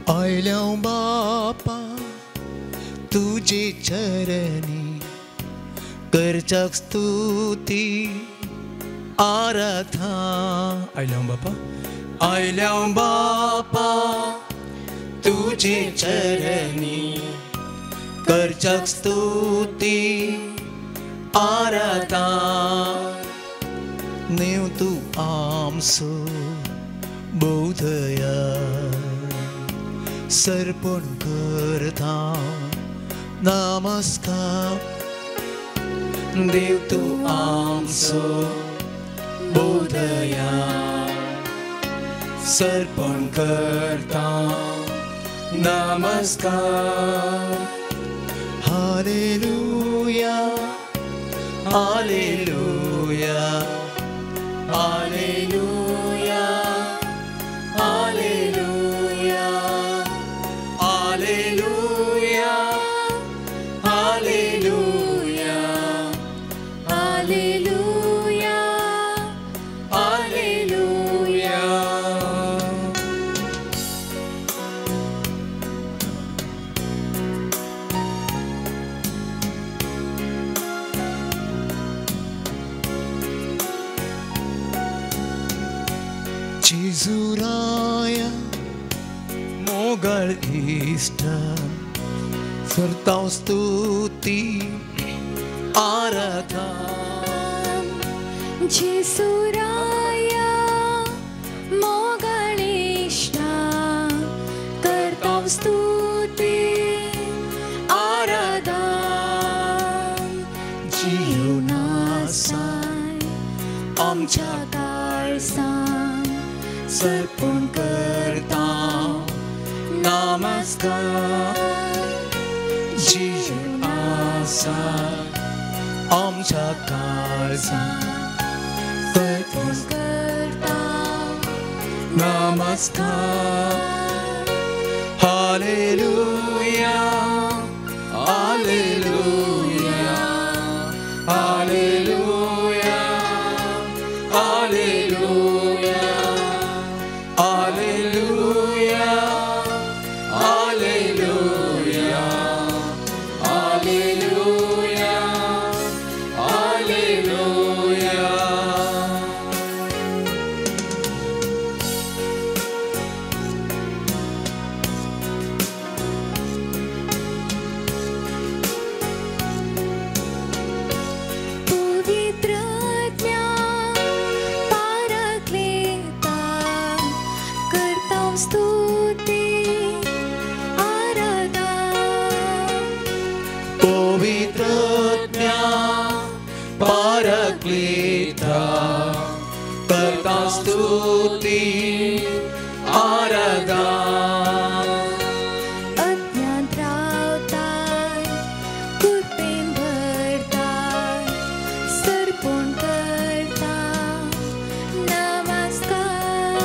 आयल्या बापा तुजे चरणी करच्याक स्तुती आराधा. आयल्या बापा, आयल्या बापा तुजे चरणी करच्याक स्तुती आराधा. नेव तूं आमचो बोधया सर्पण करता नमस्कार. देव तूं आमचो बोधया सर्पण करता नमस्कार. Hallelujah, hallelujah, hallelujah, hallelujah, hallelujah, hallelujah, hallelujah, hallelujah. जेजुराया मोगळ इश्ट करता स्तुती आराधा. जेजुराया मोगळ इश्ट करता स्तुती आराधा. जीवनासाय आमच्या काळसान सर्पण करता नमस्कार. जीवनासा आमच्या काळसान सर्पण करता नमस्कार. Hallelujah, hallelujah, hallelujah, hallelujah, hallelujah, hallelujah, hallelujah, hallelujah. पवित्रज्ञा पाराक्लेता करता स्तुती आराधा. पवित्रज्ञा पाराक्लेता करता स्तुती आराधा. अज्ञान रावताय कृपेन भरताय सर्पण करता नमस्कार.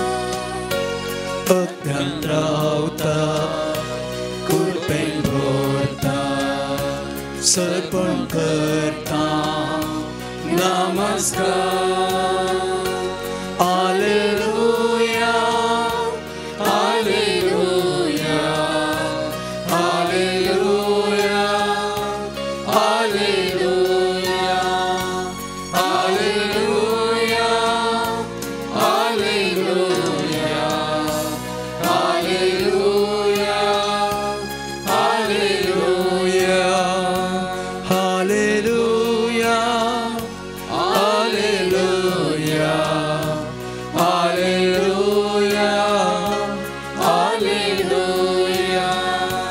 अज्ञान रावता कृपेन भरता सर्पण करता नमस्कार. Hallelujah, hallelujah, hallelujah, hallelujah, hallelujah, hallelujah, hallelujah, hallelujah, hallelujah, hallelujah, hallelujah, hallelujah.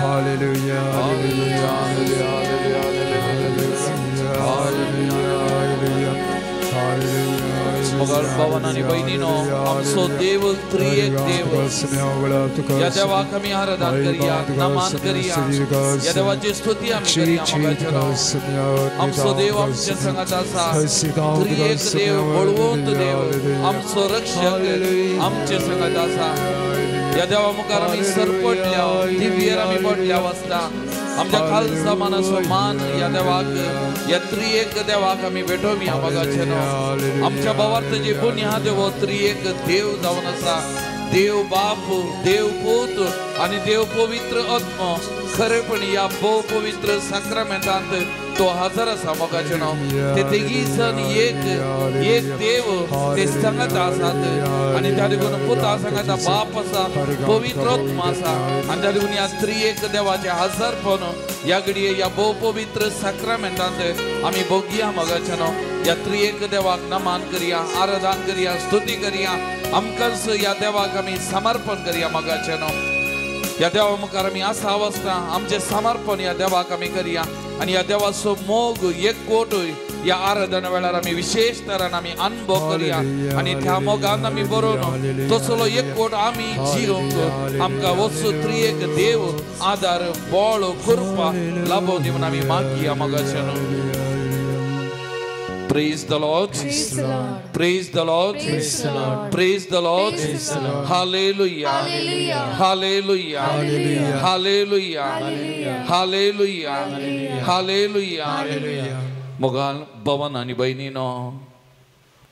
Hallelujah, hallelujah, hallelujah, hallelujah, hallelujah, hallelujah. मगर भवन आनी बहिणीनो आमचो देव त्रिएक देव. ह्या देवाक आमी आराधना करया, नमन करया, ह्या देवाची स्तुती आमी करया. मोगाचेरो आमचो देव आमच्या संगात आसा. त्रिएक देव, बळवंत देव, आमचो रक्षक आमचे संगात आसा. ह्या देवा मुखार आमी सरपटल्या, दिव्येर आमी पडल्या वाचता. आमच्या खालसा मानाचो मान ह्या देवाक, ह्या त्रिएक देवाक आमी भेटोवया. मोगाचेनो आमच्या भावार्थाची बुन्याद हो त्रिएक देव जावन आसा. देव बाप, देव पूत आनी देव पवित्र आत्मो खरेपणी ह्या भोव पवित्र साक्रामेंतांत तो हजर आसा मोगाचें न्हू. ते तेगी जण एक एक देव ते सांगत आसात आनी त्या देखून पुता सांगता बाप आसा, पवित्र आत्मा आसा आनी त्या देखून ह्या त्रिएक देवाचें हजरपण ह्या घडये ह्या भोव पवित्र साक्रामेंतांत आमी भोगया मोगाचें न्हू. ह्या त्रिएक देवाक नमन करया, आराधन करया, स्तुती करया, आमकांच ह्या देवाक आमी समर्पण करया मोगाचें न्हू. ह्या देवा मुखार आमी आसा अवस्था आमचें समर्पण ह्या देवाक आमी करया आनी ह्या देवाचो मोग एकवट ह्या आराधना वेळार आमी विशेष तरान आमी अनुभव करया आनी त्या मोगान आमी बरोवन तसलो एकवट आमी जियोंक आमकां वचू त्रिएक देव आदार बळ कृपा लाभोवं दी म्हूण आमी मागया मोगाचें न्हू. Praise the Lord. Praise the Lord. Praise the Lord. Praise the Lord. Praise the Lord. Praise the Lord. Hallelujah. Hallelujah. Hallelujah. Hallelujah. Hallelujah. Hallelujah. Hallelujah. Hallelujah. मोगाल भवन आनी भयणीनो,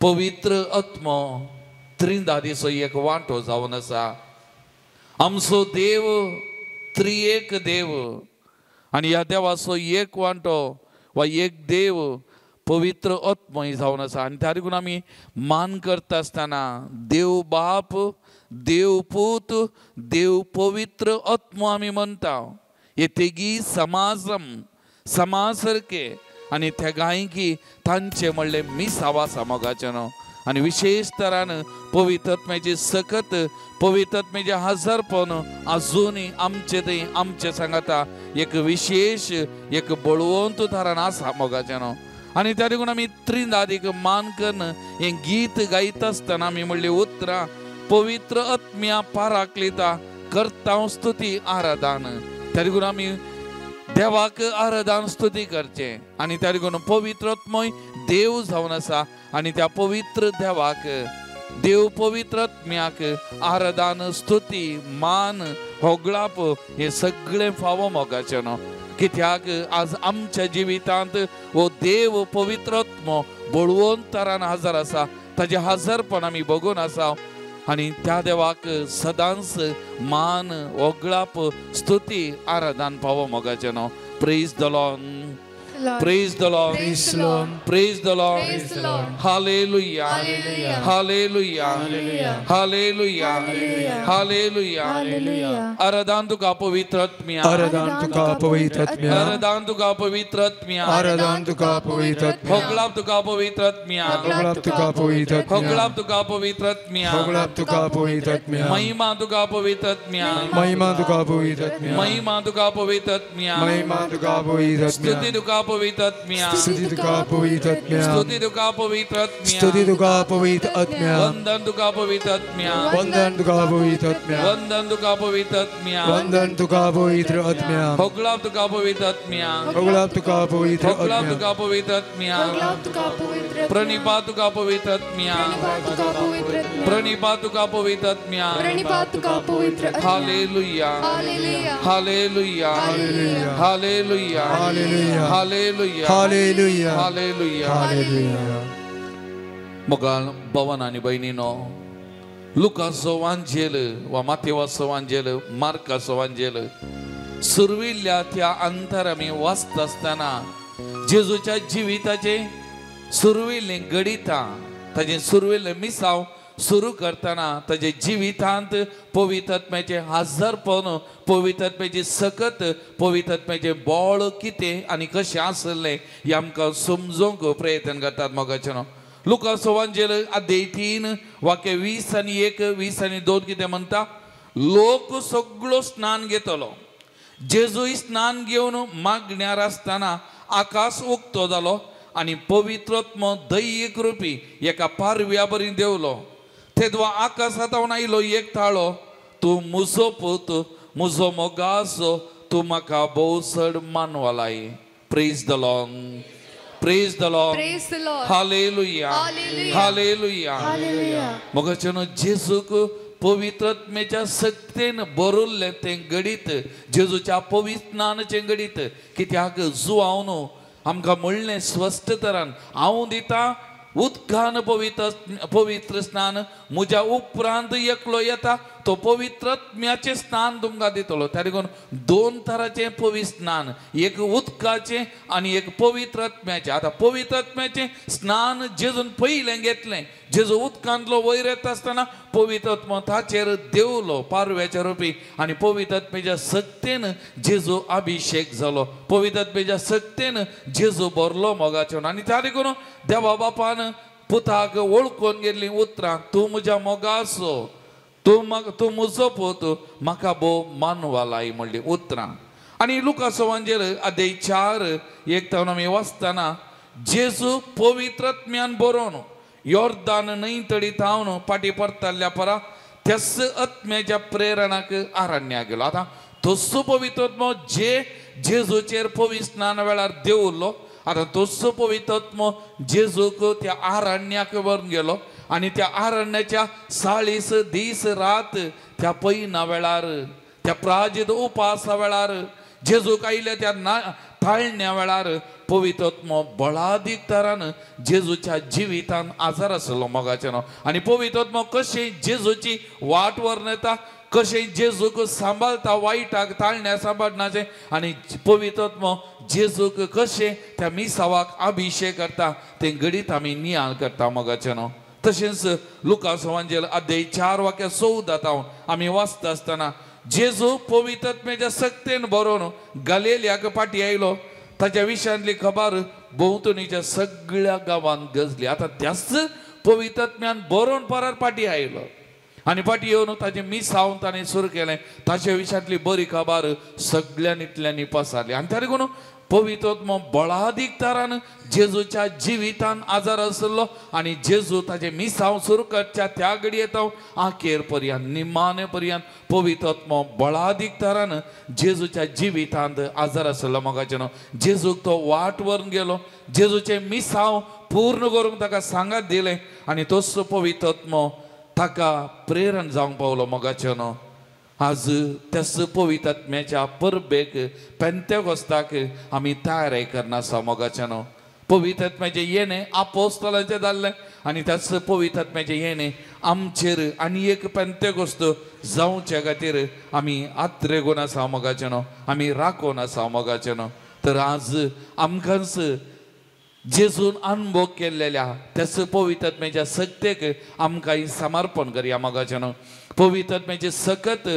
पवित्र आत्मो त्रिंदादीचो एक वांटो जावन आसा. आमचो देव त्रिएक देव आनी ह्या देवाचो एक वांटो वा एक देव पवित्र आत्मय जावन आसा. आनी त्या देखून आमी मान करता आसतना देव बाप, देव पूत, देव पवित्र आत्मो आमी म्हणटा. हे तेगी समाजम समाज सारके आनी त्या गायकी तांचे म्हणलें मिसाव आसा मोगाचें न्हू. आनी विशेष तरान पवित्र आत्म्याची सकत, पवित्र आत्म्याचें हजरपण आजुनूय आमचे थंय आमचे सांगाता एक विशेष एक बळवंत तरान आसा मोगाचें न्हू. आनी त्या देखून आमी त्रिंदादीक मान करून हें गीत गायता आसतना आमी म्हणलीं उतरां पवित्र आत्म्या पाराकलिता करता स्तुती आराधन. त्या देखून आमी देवाक आराधन स्तुती करचें आनी त्या देखून पवित्र आत्मय देव जावन आसा आनी त्या पवित्र देवाक देव पवित्र आत्म्याक आराधन स्तुती मान होगळाप हें सगळें फावो मोगाचें न्हू. कित्याक आज आमच्या जिवितांत हो देव पवित्र आत्मो बळवंत तरान हजर आसा, ताजें हजरपण आमी बघून आसा आनी त्या देवाक सदांच मान ओगळाप स्तुती आराधन पावो मोगाचें न्हू. Praise the Lord. Praise the Lord. Praise the Lord. Praise the Lord. Praise the Lord. Hallelujah. Hallelujah. Hallelujah. Hallelujah. Hallelujah. Hallelujah. Hallelujah. आराधन तुका पवित्र आत्म्या. आराधन तुका पवित्र आत्म्या. आराधन तुका पवित्र आत्म्या. आराधन तुका पवित्र आत्म्या. होगळाप तुका पवित्र आत्म्या. होगळाप तुका पवित्र आत्म्या. होगळाप तुका पवित्र आत्म्या. होगळाप तुका पवित्र आत्म्या. महिमा तुका पवित्र आत्म्या. महिमा तुका पवित्र आत्म्या. महिमा तुका पवित्र आत्म्या. महिमा तुका पवित्र आत्म्या. स्तुती तुका पवित्र आत्म्या. स्तुती तुका पवित्र आत्म्या. स्तुती तुका पवित्र आत्म्या. स्तुती तुका पवित्र आत्म्या. वंदन तुका पवित्र आत्म्या. वंदन तुका पवित्र आत्म्या. वंदन तुका पवित्र आत्म्या. वंदन तुका पवित्र आत्म्या. होगळाप तुका पवित्र आत्म्या. होगळाप तुका पवित्र होगळाप आत्म्या. तुका पवित्र आत्म्या. होगळाप तुका पवित्र आत्म्या. प्रणिपात तुका पवित्र आत्म्या. प्रणिपात तुका पवित्र आत्म्या. प्रणिपात तुका पवित्र आत्म्या. प्रणिपात तुका पवित्र आत्म्या. Hallelujah. Hallelujah. Hallelujah. Hallelujah. Hallelujah. Hallelujah. Hallelujah. Hallelujah. Hallelujah. Hallelujah. मोगाल भवन आनी भयणीनो, लुकाचो वांजेल वा मातेवाचो वांजेल, मार्काचो वांजेल सुरविल्ल्या त्या अंतर आमी वाचता आसतना जेजूच्या जिविताचें सुरविल्लें गणितां, ताजें सुरविल्लें मिसांव सुरू करतना ताजे जिवितांत पवित्र आत्म्याचें हजरपण, पवित्र आत्म्याची सकत, पवित्र आत्म्याचें बळ कितें आनी कशें आसलें हें आमकां समजूंक प्रयत्न करतात मोगाचें न्हू. लुकाचो वांजेल अध्याय 3 वाक्य 20 आनी 1 20 आनी 2 कितें म्हणटा, लोक सगळो स्नान घेतलो. जेजूय स्नान घेवन मागण्यार आसतना आकाश उक्तो जालो आनी पवित्र आत्मो दैयीक रुपी एका पारव्या बरी देंवलो. तेदवा आकाशांत आयलो एक ताळो, तूं म्हजो पूत, म्हजो मोगाचो, तूं म्हाका भोव चड मानवलाय. Praise the Lord. Praise the Lord. Praise the Lord. Hallelujah. Hallelujah. Hallelujah. Hallelujah. मोगाचें न्हू, जेजूक पवित्र आत्म्याच्या सक्तेन बरयल्लें तें गणीत, जेजूच्या पवित्रनाचें गणीत. कित्याक जुवांव न्हू आमकां म्हणलें स्पश्ट तरान, हांव दिता उदकान पवित्र स्नान, म्हज्या उपरांत एकलो येता तो पवित्र आत्म्याचें स्नान तुमकां दितलो. त्या देखून दोन तराचें पवित्र स्नान, एक उदकाचें आनी एक पवित्र आत्म्याचें. आतां पवित्र आत्म्याचें स्नान जेजून पयलें घेतलें. जेजू उदकांतलो वयर येता आसतना पवित्र आत्मो ताचेर देंवलो पारव्याच्या रुपी आनी पवित्र आत्म्याच्या सक्तेन जेजू अभिशेक जालो. पवित्र आत्म्याच्या सक्तेन जेजू भरलो मोगाचें. आनी त्या देखून देवा बापान पुताक वळखून गेल्लीं उतरां, तूं म्हज्या मोगाचो, तूं म्हजो पूत, म्हाका भोव मानवालाय म्हणली उतरां. आनी लुकास वांजेल अध्याय 4:1 आमी वाचतना जेजू पवित्र आत्म्यान बरोवन योर्दान न्हंय तडी थावन फाटीं परतल्ल्या परा त्याच आत्म्याच्या प्रेरणाक आरण्या गेलो. आतां तसो पवित्र आत्मो जे जेजूचेर पवित्र स्नान वेळार देंवलो, आतां तसो पवित्र आत्मो जेजूक त्या आरण्याक व्हरून गेलो आनी त्या आरण्याच्या 40 दीस रात त्या पयना वेळार, त्या प्राजीत उपासा वेळार, जेजूक आयिल्ल्या त्या ताळण्या वेळार पवित्र आत्मो बळादीक तरान जेजूच्या जिवितान आजार आसलो मोगाचें. आनी पवित्र आत्मो कशें जेजूची वाट व्हरून येता, कशें जेजूक सांबाळता वायटाक ताळण्या सांबाळनाचें, आनी पवित्र आत्मो जेजूक कशें त्या मिसावाक अभिशेक करता तें घडीत आमी नियाळ करता मोगाचें. तशेंच लुकास वांजेल अध्याय 4:14 आमी वाचता आसतना जेजू पवित्र आत्म्याच्या सक्तेन बरोवन गलेलियाक फाटीं आयलो. ताच्या विशयांतली खबर भोंवतणीच्या सगळ्या गांवांत गजली. आतां त्याच पवित्र आत्म्यान बरोवन परत फाटीं आयलो आनी फाटीं येवन ताचें मिसांव ताणें सुरू केलें. ताच्या विशयांतली बरी खबर सगळ्यांनी इतल्यांनी पसारली. आनी त्या देखून पवित्र आत्मो बळादीक तरान जेजूच्या जिवितान आजार आसलो आनी जेजू ताचें मिसांव सुरू करच्या त्या घडये तो आखेर पर्यंत निमाणे पर्यंत पवित्र आत्मो बळादीक तरान जेजूच्या जिवितांत आजार आसलो मोगाचें. जेजूक तो वाट व्हरून गेलो, जेजूचें मिसांव पूर्ण करूंक ताका सांगात दिलें आनी तोच पवित्र आत्मो ताका प्रेरण जावंक पावलो मोगाचें. आज त्याच पवित्र आत्म्याच्या परबेक पेंतेकोस्ताक आमी तयारी करना आसा मोगाचें. पवित्र आत्म्याचें येणें आपोस्तलाचें जाल्लें आनी त्याच पवित्र आत्म्याचें येणें आमचेर आनी एक पेंतेकोस्त जावचे खातीर आमी आत्रेगून आसा मोगाचें, आमी राखून आसा मोगाचें. तर आज आमकांच जेजून अनुभव केल्लेल्या त्याच पवित्र आत्म्याच्या सक्तेक आमकां समर्पण करया मोगाचें. पवित्र आत्म्याचें सकत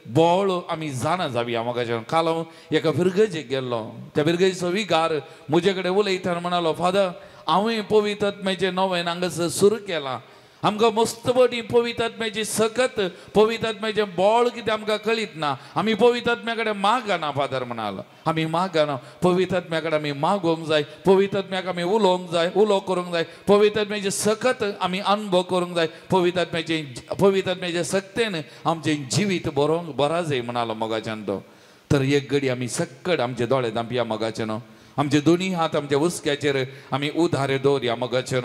बोळ आमी जाणा जावया मोगाचें. काल हांव एका फिरगजेक गेल्लो, त्या फिरगजेचो विगार म्हजे कडेन उलयतना म्हणालो, फादर हांवें पवित्र आत्म्याचें नवें हांगासर सुरू केलां, आमकां मस्त बरी पवित्र आत्म्याची सकत पवित्र आत्म्याचें बोळ कितें आमकां कळीत ना, आमी पवित्र आत्म्या कडेन मागना. फादर म्हणालो आमी मागना, पवित्र आत्म्या कडेन आमी मागोवंक जाय, पवित्र आत्म्याक आमी उलोवंक जाय, उलो करूंक जाय, पवित्र आत्म्याची सकत आमी अनुभव करूंक जाय, पवित्र आत्म्याचे सक्तेन आमचें जिवीत बरोवंक बरा जाय म्हणालो मोगाच्यान तो. तर एक घडी आमी सक्कड आमचे दोळे धांपया मोगाचें, आमचे दोनी हात आमच्या हुस्क्याचेर आमी उधारे दवरया मोगाचें.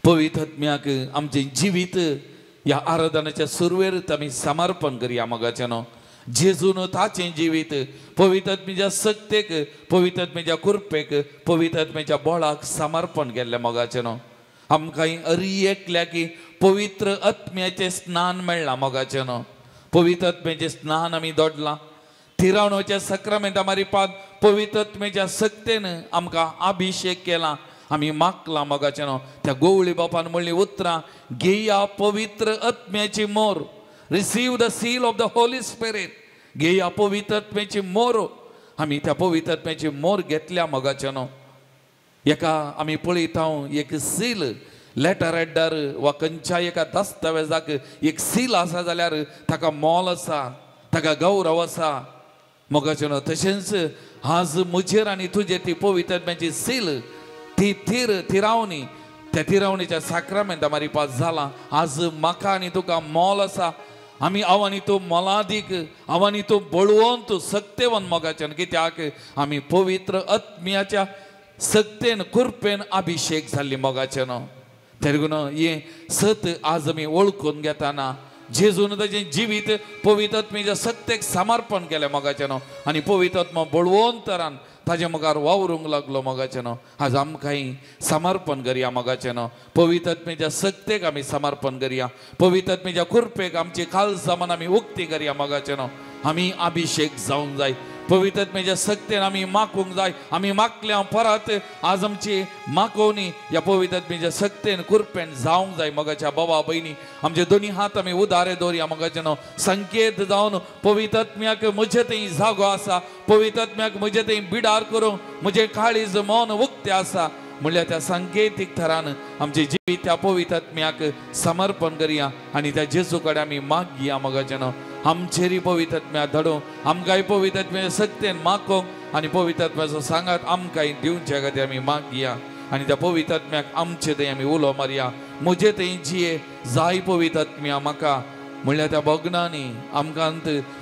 पवित्र आत्म्याक आमचें जिवीत ह्या आराधनाच्या सुरवेर आमी समर्पण करया मोगाचें. जेजून ताचें जिवीत पवित्र आत्म्याच्या सक्तेक, पवित्र आत्म्याच्या कृपेक, पवित्र आत्म्याच्या बळाक समर्पण केल्लें मोगाचें. आमकां अरी एकल्या की पवित्र आत्म्याचें स्नान मेळ्ळां मोगाचें. पवित्र आत्म्याचें स्नान आमी दोडलां, थिरावणोच्या सक्रामेंता मारिपात पवित्र आत्म्याच्या सक्तेन आमकां अभिशेक केला, आमी मागला मोगाचें. त्या गोवळी बापान म्हणली उतरां, घेया पवित्र आत्म्याची मोर, receive the seal of the Holy Spirit, घेया पवित्र आत्म्याची मोर. आमी त्या पवित्र आत्म्याची मोर घेतल्या मोगाचें. एका आमी पळयता एक सील लेटर हेडार वा खंयच्या एका दस्तावेजाक एक सील आसा जाल्यार ताका मोल आसा, ताका गौरव आसा मोगाचें. तशेंच आज म्हजेर आनी तुजेर ती पवित्र आत्म्याची सील, ती थिरावणी, त्या थिरावणीच्या साक्रामेंता मारिपास जाला. आज म्हाका आनी तुका मोल आसा, आमी हांव आनी तूं मोलादीक, हांव आनी तूं बळवंत सक्तेवन मोगाच्यान, कित्याक आमी पवित्र आत्म्याच्या सक्तेन कृपेन अभिशेक जाल्ली मोगाच्यान. तेगून हें सत आज आमी वळखून घेताना जेजून ताचें जिवीत पवित्र आत्म्याच्या सक्तेक समर्पण केलें मोगाच्यान आनी पवित्र आत्मा बळवंतरान ताजे मुखार वावरूंक लागलो मोगाचें न्हू. आज आमकांय समर्पण करया मोगाचें न्हू. पवित्र आत्म्याच्या सक्तेक आमी समर्पण करया, पवित्र आत्म्याच्या कृपेक आमची खालसामान आमी उक्ती करया मोगाचें न्हू. आमी अभिशेक जावंक जाय, पवित्र आत्म्याच्या सक्तेन आमी मागूंक जाय. आमी मागल्या परत आज आमची मागोवणी ह्या पवित्र आत्म्याच्या सक्तेन कृपेन जावंक जाय मोगाच्या बाबा भयणी. आमचे दोनी हात आमी उदारे दवरया मोगाचें न्हू. संकेत जावन पवित्र आत्म्याक म्हजे थंय जागो आसा, पवित्र आत्म्याक म्हजे थंय बिडार करूंक म्हजें काळीज मन उक्तें आसा म्हणल्यार त्या सांकेतीक थरान आमचे जिवीत त्या पवित्र आत्म्याक समर्पण करया आनी त्या जेजू कडेन आमी मागया मोगाचें न्हू. आमचेरी पवित्र आत्म्या धाडूं, आमकांय पवित्र आत्म्या सक्तेन मागोवंक आनी पवित्र आत्म्याचो सांगात आमकांय दिवच्या खातीर आमी मागया आनी त्या पवित्र आत्म्याक आमचे थंय आमी उलो मारया, म्हजे थंय जिये जाय पवित्र आत्म्या म्हाका म्हणल्यार त्या भग्नांनी आमकां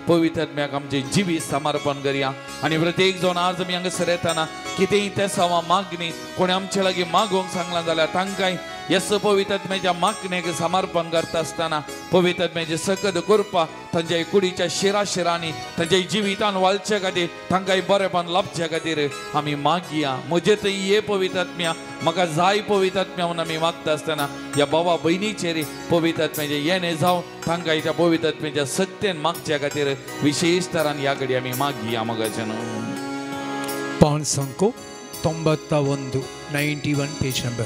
पवित्र आत्म्याक आमचें जिवीत समर्पण करया. आनी प्रत्येक जावन आज आमी हांगासर येतना कितेंय तेसांवां मागणी कोणें आमचे लागीं मागोवंक सांगलां जाल्यार तांकांय येस पवित्र आत्म्याच्या मागणेक समर्पण करता आसतना पवित्र आत्म्याची सकत कृपा तांच्या कुडीच्या शिरा शिरांनी तांच्या जिवितान वालचे खातीर तांकांय बरेपण लाभचे खातीर आमी मागया. म्हजे थंय ये पवित्र आत्म्या, म्हाका जाय पवित्र आत्म्या म्हणून आमी मागता आसतना ह्या बाबा भयणीचेर पवित्र आत्म्याचें येणें जावं तांकां त्या पवित्र आत्म्याच्या सक्तेन मागच्या खातीर विशेष तरान ह्या घडी आमी मागया मोगाचें न्हू. 591 91 पेज नंबर.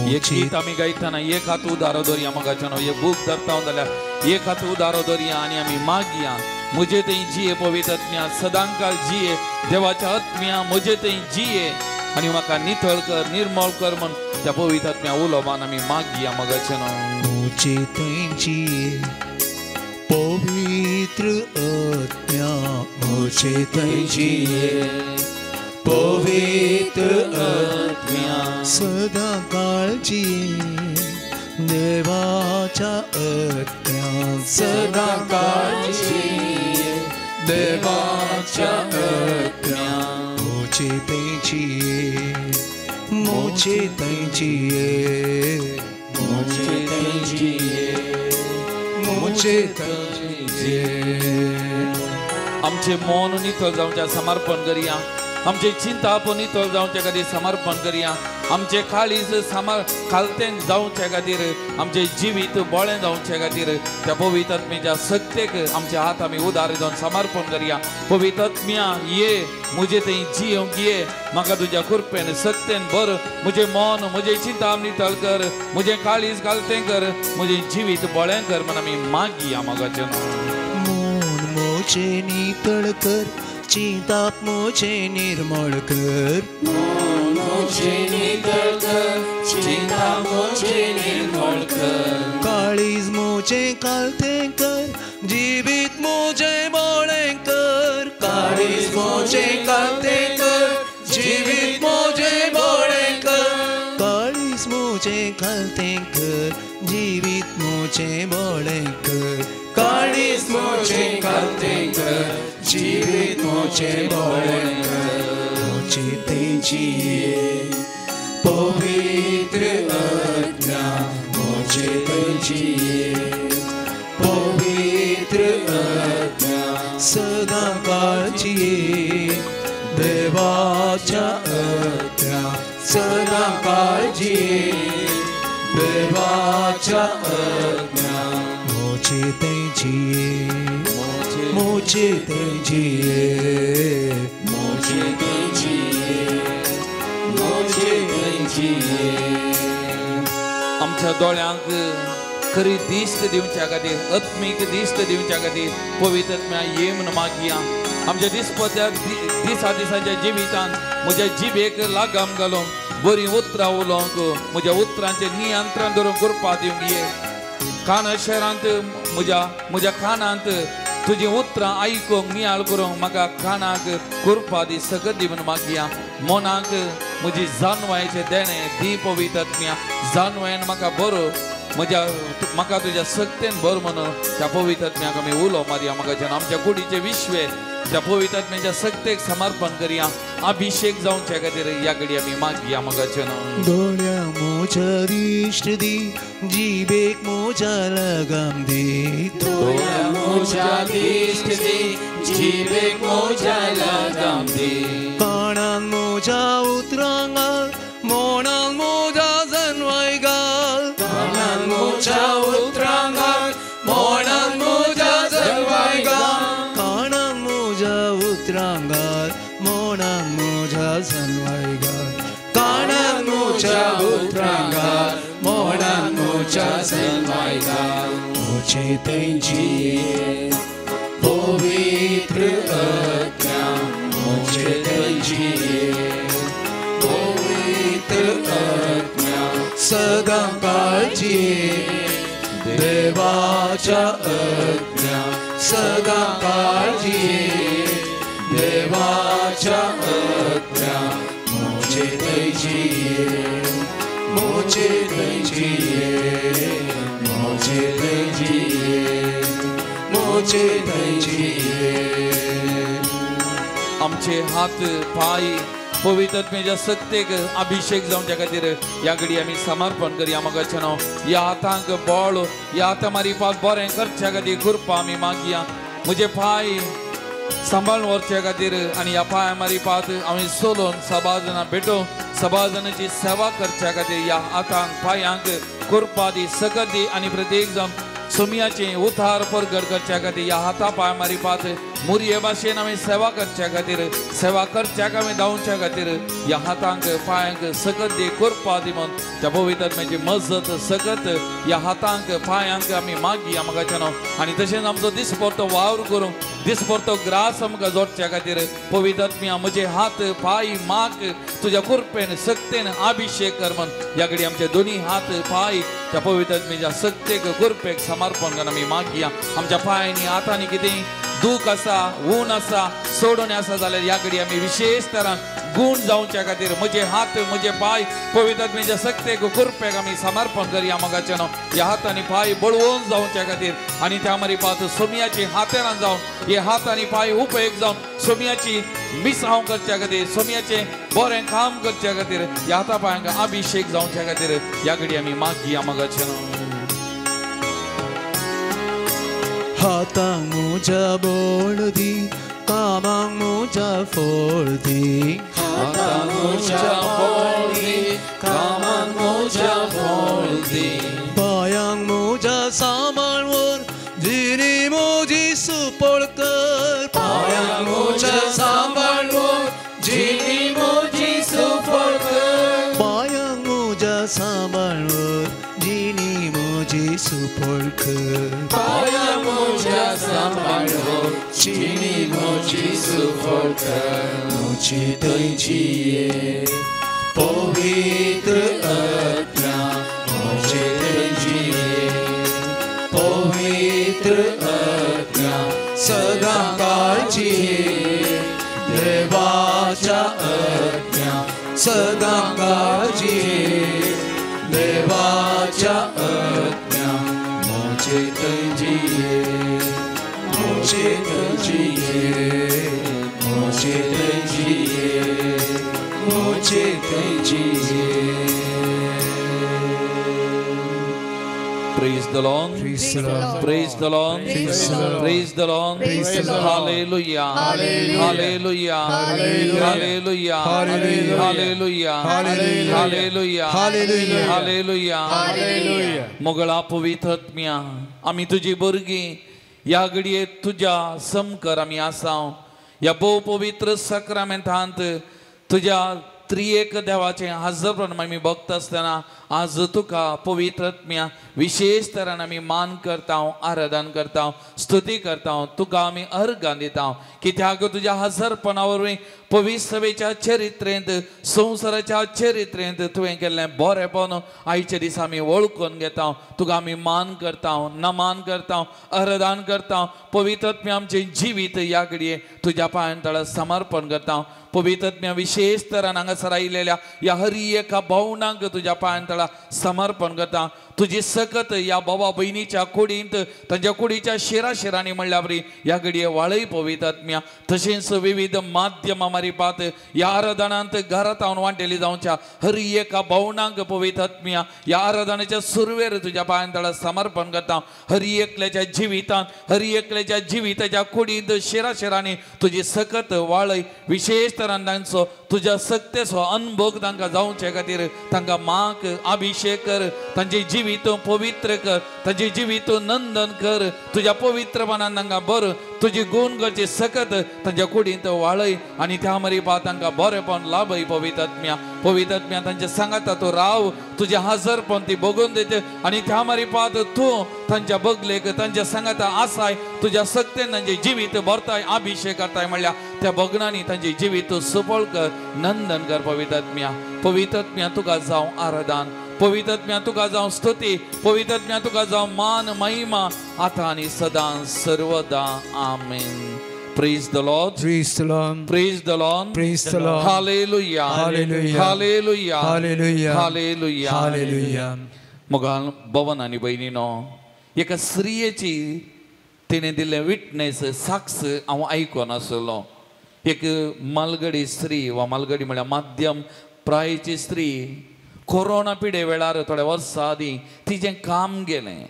एक गीत आमी गायतना एक हात उदारो दवरया मोगाचें न्हू. एक बूक धरता जाल्यार एक हात उदारो दवरया आनी आमी मागया, म्हजे थंय जिये पवित्र आत्म्या सदांकाळ जिये देवाच्या आत्म्या म्हजे थंय जिये आनी म्हाका नितळ कर निर्मळ कर म्हूण त्या पवित्र आत्म्या उलोवपान आमी मागया मोगाचें न्हू. म्हजे थंय जिये पवित्र आत्म्या, म्हजे थंय जिये पवित्र आत्म्या, सदां काळ जिये देवाच्या आत्म्या, सदां काळ जिये देवाच्या आत्म्या, म्हजे थंय जिये, म्हजे थंय जिये, म्हजे थंय जिये, म्हजे थंय जिये. आमचें मन नितळ जावचें समर्पण करया, आमचे चिंता आपण नितळ जावचे खातीर समर्पण करया, आमचे काळीज खालतें जावचे खातीर, आमचें जिवीत बळें जावचे खातीर त्या पवित्र आत्म्याच्या सक्तेक आमचे हात आमी उदार जावन समर्पण करया. पवित्र आत्म्या ये म्हजे थंय जियोंक ये, म्हाका तुज्या कृपेन सक्तेन भर, म्हजें मन म्हजें चिंता नितळ कर, म्हजें काळीज घालतें कर, म्हजें जिवीत बळें कर म्हण आमी मागया मोगाचें. मन म्हजें नितळ कर, चिंताप म्हजें निर्मळ कर, मन म्हजें नितळ कर, चिंताप म्हजें निर्मळ कर, काळीज म्हजें कालतें कर, जिवीत म्हजें बळें कर, काळीज म्हजें कालतें कर, जिवीत म्हजें बळें कर, काळीज म्हजें कालतें कर, जिवीत म्हजें बळें कर, काळीज म्हजें कालतें कर, जिवीत म्हजें बळें कर, म्हजे थंय जिये पवित्र आत्म्या, म्हजे थंय जिये पवित्र आत्म्या, सदां काळ जिये देवाच्या आत्म्या, सदां काळ जिये देवाच्या आत्म्या, म्हजे थंय जिये, म्हजे थंय जिये, म्हजे थंय जिये, म्हजे थंय जिये. आमच्या दोळ्यांक खरी दिश्ट दिवच्या खातीर, आत्मीक दिश्ट दिवच्या खातीर पवित्र आत्म्या ये म्हूण मागया. आमच्या दिसपत्या दिसा दिसाच्या जिवितान म्हज्या जिबेक लागाम घालूंक, बरीं उतरां उलोवंक, म्हज्या उतरांचें नियंत्रण धरूंक कृपा दिवंक ये. काना शहरांत म्हज्या म्हज्या कानांत तुजीं उतरां आयकूंक नियाळ करूंक म्हाका कानाक कृपा दी सकत दी म्हूण मागया. मनाक म्हजी जानवायचें देणें दी पवित्र आत्म्या, जानवायन म्हाका बरो म्हज्या म्हाका तुज्या सक्तेन भर म्हणून त्या पवित्र आत्म्याक आमी उलो मारया. म्हाका जेन्ना आमच्या कुडीचें विश्वे त्या पवित्र आत्म्याच्या सक्तेक समर्पण करया. अभिषेक जावच्या खातीर ह्या घडी आमी मागया मोगाचें नांव. दोळ्या मोजा दिश्ट दी, जिबेक मोजा लगाम दी. दोळ्या मोजा दिश्ट दी, जिबेक मोजा लगाम दी. कानान मोजा उतरां घाल, मोणान मोजा जनवाय घाल. कानान मोजा उतरां घाल, मोणान मोजा जनवाय घाल. कानान मोजा उतरां घाल, मोणान मोजा जनवाय घाल. कानान मोजा उतरां घाल, मोणान मोजा जनवाय घाल. मोजे तेंची पवित्र आत्म्या, मोजे तेंची पवित्र आत्म्या, सदां काळजी देवाच्या आत्म्या, सदां काळजी देवाच्या आत्म्या, मोजे तेंची, मोजे तेंची, मोजे तेंची, मोजे तेंची. आमचे हात पाय पवित्र आत्म्याच्या सत्तेक अभिषेक जावच्या खातीर ह्या घडी आमी समर्पण करया मोगाचें नांव. ह्या हातांक बळ, ह्या हाता मारिफात बरें करच्या खातीर कृपा आमी मागया. म्हजे पांय सांबाळून व्हरच्या खातीर आनी ह्या पांया मारिफात आमी सोलोन सभा जाणां भेटोवन सभा जाणांची सेवा करच्या खातीर ह्या हातांक पांयांक कृपा दी, सकत दी आनी प्रत्येक जावन सोमियाचें उतार परगट करच्या खातीर ह्या हाता पांय मारिफात मुरये भाशेन आमी सेवा करच्या खातीर, सेवा करच्याक आमी धांवच्या खातीर ह्या हातांक पांयांक सकत दी, कृपा दी म्हूण त्या पवित्र आत्म्याची मजत सकत ह्या हातांक पांयांक आमी मागया मोगाचें नांव. आनी तशेंच आमचो दिसपडतो वावर करूंक, दिसपडतो ग्रास आमकां जोडच्या खातीर पवित्र आत्म्या म्हजे हात पांय माक तुज्या कृपेन सक्तेन अभिषेक कर म्हूण ह्या घडी आमचे दोनी हात पांय त्या पवित्र आत्म्याच्या सक्तेक कृपेक समर्पण करून आमी मागया. आमच्या पांयांनी हातांनी कितें दूख आसा, ऊन आसा, सोडून आसा जाल्यार ह्या घडी आमी विशेष तरान गूण जावच्या खातीर म्हजे हात म्हजे पांय पवित्र आत्म्याच्या सक्तेक कृपेक आमी समर्पण करया मोगाचें नांव. ह्या हात आनी पांय बळवून जावच्या खातीर आनी त्या मारिफात सोमियाची हातेरान जावन हे हात आनी पांय उपयोग जावन सोमियाची मिसांव करच्या खातीर, सोमियाचें बरें काम करच्या खातीर ह्या हाता पांयांक अभिषेक जावच्या खातीर ह्या घडी आमी मागया मोगाचें नांव. हातांक मोजा बळ दी, कामांक मोजा फळ दी. हातांक मोजा बळ दी, कामांक मोजा फळ दी. पांयांक मोजा सांबाळ व्हर, जिणी मोजी सुपळ कर. पांयांक मोजा सांबाळ व्हर, जिणी मोजी सुपळ कर. पांयांक मोजा सांबाळ व्हर, जिणी मोजी सुपळ कर. पांयांक मोजा सांबाळ व्हर, जिणी मोजी सुपळ कर. मोजी तेंची पवित्र आत्म्या, मोजी तेंची पवित्र आत्म्या, सदां काळजी देवाच्या आत्म्या, सदां काळजी देवाच्या आत्म्या, मोजे तेंची, मोजे तेंची, मोजे तेंची, मोजे तेंची. Praise the Lord. Praise the Lord. Praise the Lord. Praise the Lord. Praise the Lord. Praise the Lord. Hallelujah. Hallelujah. Hallelujah. Hallelujah. Hallelujah. Hallelujah. Hallelujah. Hallelujah. Hallelujah. Hallelujah. Hallelujah. Hallelujah. मोगळा पवित्र आत्म्या आमी तुजी भुरगीं ह्या घडये तुज्या समकर आमी आसा. ह्या भोव पवित्र सक्रामेंतांत तुज्या त्रिएक देवाचें हजरपण आमी भक्त आसतना आज तुका पवित्र आत्म्या विशेष तरान आमी मान करता, आराधन करता, स्तुती करता, तुका आमी अर्घां दिता. कित्याक तुज्या हजरपणा वरवीं पवित्र सभेच्या चरित्रेंत, संवसाराच्या चरित्रेंत तुवें केल्लें बरेपण आयच्या दिसा आमी वळखून घेता. तुका आमी मान करता, नमान करता, आराधन करता. पवित्र आत्म्या आमचें जिवीत ह्या घडये तुज्या पांयां तळा समर्पण करता. पवित्रत्म्या विशेष तरान हांगासर आयिल्ल्या ह्या हर एका भावनांक तुज्या पांयां तळा समर्पण करता. तुजी सकत ह्या भावा भयणीच्या कुडींत तांच्या कुडीच्या शिरा शिरांनी म्हणल्या वरी ह्या घडये वाळय पवित्रत्म्या. तशेंच विविध माध्यमां मारिपात ह्या आराधनांत घरांत हांव वांटेली जावच्या हर एका भावनांक पवित्रत्म्या ह्या आराधनाच्या सुरवेर तुज्या पांयां तळा समर्पण करता. हर एकल्याच्या जिवितांत हर एकल्याच्या जिविताच्या कुडींत शिरा शिरांनी तुजी सकत वाळय. विशेष तरान तांचो तुज्या सक्तेचो अनुभव तांकां जावचे खातीर तांकां माक अभिषेक कर, तांचे जिवीत पवित्र कर, तांचे जिवीत नंदन कर. तुज्या पवित्रपणान तांकां बरो तुजी गुण करची सकत तांच्या कुडींत वाळय आनी त्या मरिपा तांकां बरेपण लाभय पवित्रत्म्या. पवित्रत्म्या तांच्या सांगाता तूं राव, तुजें हाजरपण ती बगून दित आनी त्या मरिपात तूं तांच्या बगलेक तांच्या सांगाता आसाय. तुज्या सक्तेन तांचें जिवीत भरताय अभिषेक करताय म्हणल्यार त्या भगनांनी तांचें जिवीत सुफळ कर, नंदन कर पवित्रत्म्या. पवित्रत्म्या तुका जावं आराधन, पवित्रत्म्या तुका जावं स्तुती, पवित्रत्म्या तुका जावं मान महिमा आतां आनी सदां सर्वदा. आमेन. Praise the Lord. Praise the Lord. Praise the Lord. Praise the Lord. Hallelujah. Hallelujah. Hallelujah. Hallelujah. Hallelujah. Hallelujah. मोगाल भवन आनी भयणीनो, एका स्त्रियेची तिणें दिल्लें विटनेस साक्ष हांव आयकून आसलो. एक मालगडी स्त्री वा मालगडी म्हळ्यार माध्यम प्रायेची स्त्री कोरोना पिडे वेळार थोड्या वर्सां आदीं तिजें काम गेलें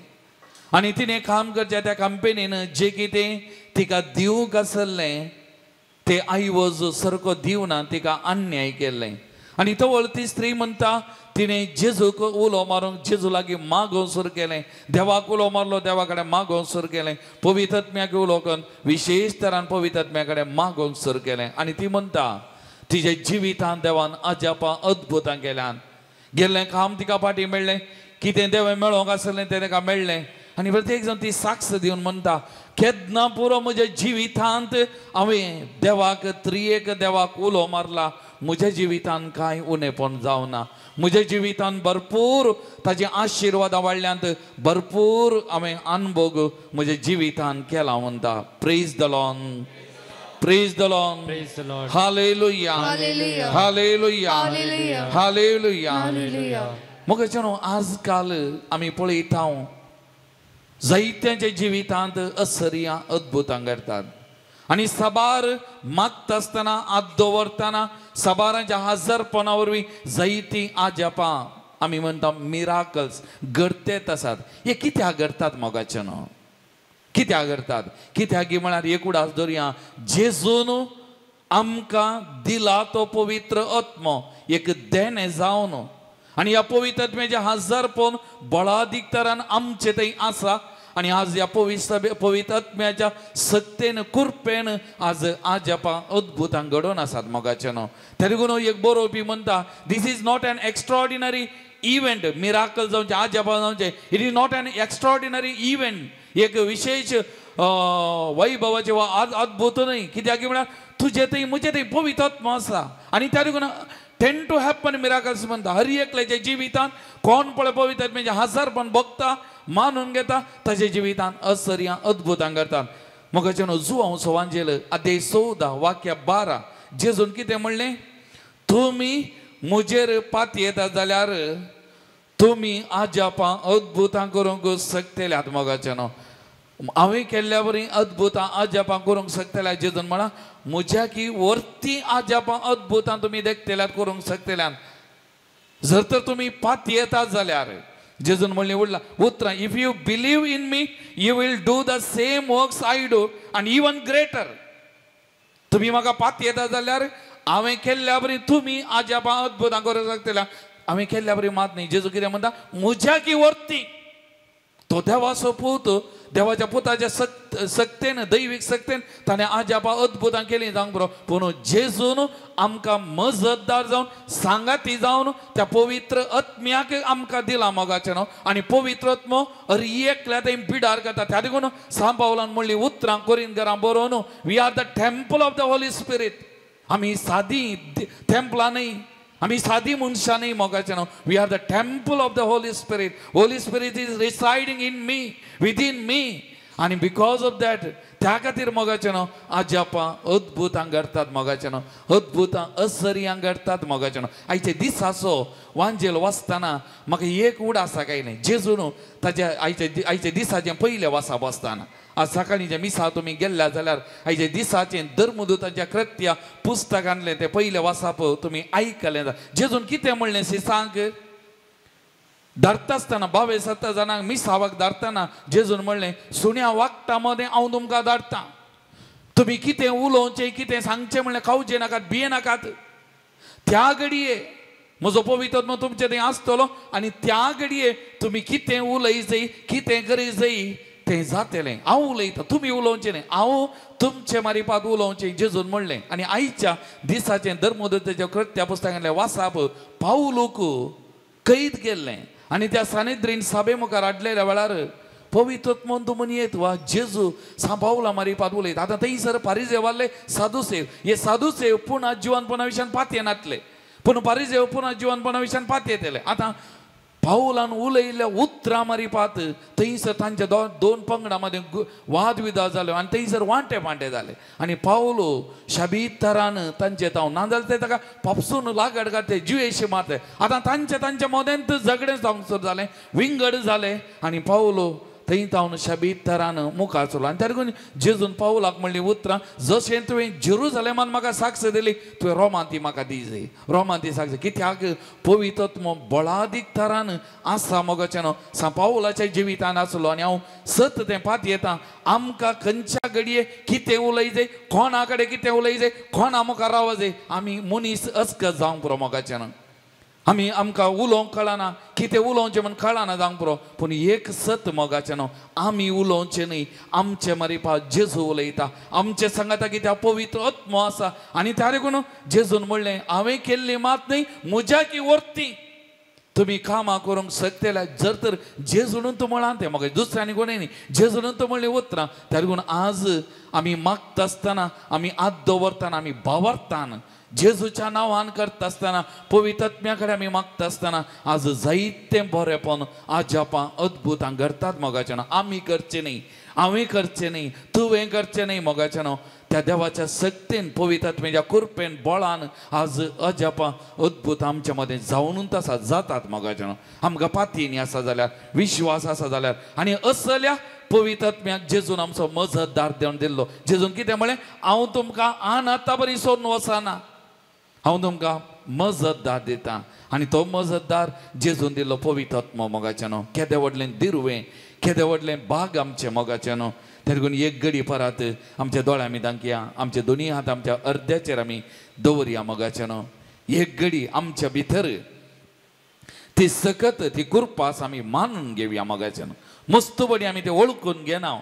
आनी तिणें काम करचें त्या कंपनीन जें कितें तिका दिवंक आसलें तें आयवज सारको दिवना तिका अन्याय केल्लें. आनी तवळ ती स्त्री म्हणटा तिणें जेजूक उलो मारूंक जेजू लागीं मागोवंक सुरू केलें, देवाक उलो मारलो, देवा कडेन मागोवंक सुरू केलें, पवित्रत्म्याक उलो करून विशेष तरान पवित्रत्म्या कडेन मागोवंक सुरू केलें. आनी ती म्हणटा तिज्या जिवितांत देवान अजापां अद्भुतां केल्यान. गेल्लें काम तिका फाटीं मेळ्ळें, कितें देवें मेळोंक आसलें तें ताका मेळ्ळें. आनी प्रत्येक जाण ती साक्ष दिवन म्हणटा केन्ना पुरो म्हज्या जिवितांत हांवें देवाक त्रियेक देवाक उलो मारला, म्हज्या जिवितांत कांय उणेपण जावना, म्हज्या जिवितांत भरपूर ताजे आशिर्वादां वाडल्यांत, भरपूर हांवें अनुभव म्हज्या जिवितांत केला म्हणटा. Praise the Lord. Praise the Lord. Praise the Lord. Hallelujah. Hallelujah. Hallelujah. Hallelujah. Hallelujah. Hallelujah. मोगाच्यानो, आजकाल आमी पळयता जायत्यांच्या जिवितांत असर्यां अद्भुतां घडटात आनी साबार मागता आसतना हात दवरतना साबारांच्या हजारपणा वरवीं जायतीं आजापां आमी म्हणटा मिराकल्स घडतेत आसात. हे कित्याक घडटात मोगाच्यानो? कित्याक घडटात? कित्याक म्हळ्यार एक उडास दवरया, जेजून आमकां दिला तो पवित्र आत्मो एक देणें जावन आनी ह्या पवित्र आत्म्याचें हजारपण बळादीक तरान आमचे थंय आसा. आनी आज ह्या पवित्र आत्म्याच्या सक्तेन कृपेन आज आजापां अद्भुतां घडोवन आसात मोगाच्यानो. तरी देखून एक बरोवपी म्हणटा this is not an extraordinary event. Miracle जावचें आजापां जावचें, it is not an extraordinary event, एक विशेष वैभवाचें वा अद्भुत न्हय. कित्याक म्हळ्यार तुजे थंय म्हजे थंय पवित्र आत्मो आसा आनी त्या देखून टेंड टू हॅपन मिराकल्स म्हणटा. हर एकल्याच्या जिवितांत कोण पळय पवित्र आत्म्याचें हजारपण भोगता मानून घेता ताच्या जिवितांत असर्यां अद्भुतां करतात. मोगाच्यानो, जुआंव सोवांजेल अध्याय 14 वाक्य 12 जेजून कितें म्हणलें, तुमी म्हजेर पातयेता जाल्यार तुमी आजापां अद्भुतां करूंक शकतल्यात. मोगाच्यानो, हांवें केल्ल्या वरी अद्भुतां आजापां करूंक शकतल्या. जेजून म्हणा म्हज्या की वरती आजापां अद्भुतां तुमी देखतल्यात करूंक शकतल्यात जर तर तुमी पातयेता जाल्यार. जेजून म्हणलें उरला उतरां, if you believe in me you will do the same works I do and even greater. तुमी म्हाका पातयेता जाल्यार हांवें केल्ल्या बरी तुमी आजापां अद्भुतां करूंक शकतल्या. हांवें केल्ल्या बरी मात न्ही. जेजू कितें म्हणटा, म्हज्या की वरती तो देवाचो पूत देवाच्या पुताच्या सक्तेन दैवीक सक्तेन ताणें आजापां अद्भुतां केलीं जावंक पुरो. पूण जेजून आमकां मजतदार जावन सांगाती जावन त्या पवित्र आत्म्याक आमकां दिला मोगाचें न्हू. आनी पवित्र आत्मो हर एकल्या थंय बिडार करता. त्या देखून सांत पावलान म्हणली उतरां कोरिंतकारां बरोवन, we are the temple of the Holy Spirit. आमी सादी टेम्पलां न्हय, आमी सादी मनशां न्हय मोगाचें न्हू. We are the temple of the Holy Spirit. Holy Spirit is residing in me, within me. आनी because of that त्या खातीर मोगाचें न्हू आजापां अद्भुतां घडटात मोगाचें न्हू अद्भुतां असर्यां घडटात मोगाचें न्हू. आयचे दिसाचो वांजेल वाचतना म्हाका एक उडास आयलें जेजू न्हू ताज्या आयच्या दिसाचें पयलें वाचप वाचतना आज सकाळीं जें मिसा तुमी गेल्ल्या जाल्यार आयच्या दिसाचें धर्मदूतांच्या कृत्या पुस्तकांतलें तें पयलें वाचप तुमी आयकलें. जेजून कितें म्हणलें सिसांक धाडटा आसतना 22 जाणांक मिसावाक धाडटना जेजून म्हणलें सुण्या वागटा मदें हांव तुमकां धाडटा, तुमी कितें उलोवचें कितें सांगचें म्हणलें खावचें नाकात भिये नाकात. त्या घडये म्हजो पवित्र आत्मो तुमचे थंय आसतलो आनी त्या घडये तुमी कितें उलय जाय कितें करी जाय तें जातलें. हांव उलयतां तुमी उलोवचें न्ही, हांव तुमचे मारिपात उलोवचें जेजून म्हणलें. आनी आयच्या दिसाचें धर्मदूताच्या कृत्या पुस्तकांतलें वाचप पावलूक कैद केल्लें आनी त्या सानेद्रीन सभे मुखार हाडलेल्या वेळार पवित्र आत्मोन तूं म्हणयेत वा जेजू सांपावला मारिपात उलयता. आतां थंयसर पारिजेव आहले साधुसेव, हे साधुसेव पुणा जिवनपणा विशयान पातये नातले, पूण पारिजेव पुणा जिवनपणा विशयान पातये येतले. आतां पावलान उलयल्ल्या उतरां मारिपात थंयसर तांच्या दोन पंगडां मदें वादविवाद जाल्यो आनी थंयसर वांटे वांटे जाले आनी पावलो शाबीतरान तांचे ताव ना जाल्यार ते ताका पापसून लागड घातले जिवेशी मारले. आतां तांचे तांच्या मदेंत झगडें जावंक सुरू जालें, विंगड जालें आनी पावलो थंय तावन शाबीतरान मुखार चलो. आनी त्या जेजून पावलाक म्हणली उतरां जशें तुवें जेरुजलेमान म्हाका साक्ष दिली तुवें रोमांत ती म्हाका दी जाय, रोमांत ती साक्ष. कित्याक पवित्र आत्मो बळादीक तरान आसा मोगाचें न्हू सा पावलाच्या जिवितान आसलो. आनी हांव सत तें पातयेता आमकां खंयच्या घडये कितें उलय जाय, कोणा कडेन कितें उलय जाय, कोणा मुखार राव जाय, आमी मनीस अस्कत जावंक पुरो मोगाचें न्हू. आमी आमकां उलोवंक कळना, कितें उलोवचें म्हूण कळना जावंक पुरो, पूण एक सत मोगाचें न्हू आमी उलोवचें न्ही, आमचें मारिपा जेजू उलयता, आमचे सांगाता कित्याक पवित्र आत्मो आसा. आनी त्या देखून जेजून म्हणलें हांवें केल्ली मात न्ही म्हज्या की वर्ती तुमी कामां करूंक शकतले जर तर जेजून तूं म्हळां तें म्हाका दुसऱ्यांनी कोणें न्ही जेजून तूं म्हणलें उतरां. त्या देखून आज आमी मागता आसतना आमी हात दवरतना आमी भावार्थान जेजूच्या नांवान करता आसतना पवित्र आत्म्या कडेन आमी मागता आसतना आज जायतें बरेंपण आजापां अद्भुतां घडटात मोगाचें न्हू. आमी करचें न्ही, हांवें करचें न्ही, तुवें करचें न्ही मोगाचें न्हू, त्या देवाच्या शक्तीन पवित्र आत्म्याच्या कृपेन बळान आज अजापां अद्भुत आमच्या मदें जावनूच आसा जातात मोगाचें न्हू. आमकां पातयेनी आसा जाल्यार विश्वास आसा जाल्यार आनी असल्या पवित्र आत्म्याक जेजून आमचो मजतदार देवन दिल्लो. जेजून कितें म्हणलें हांव तुमकां आनाता बरी सोडून वचना, हांव तुमकां मजतदार दिता. आनी तो मजतदार जेजून दिल्लो पवित्र आत्मो मोगाचें न्हू. केदें व्हडलें दिरवें, केदें व्हडलें बाग आमचें मोगाचें न्हू. देखून एक घडी परत आमच्या दोळ्या आमी दांकया, आमचे दोनी हात आमच्या अर्द्याचेर आमी दवरया मोगाचें न्हू. एक घडी आमच्या भितर ती सकत ती कृपास आमी मानून घेवया मोगाचें न्हू. मस्त बडी आमी ते वळखून घेना,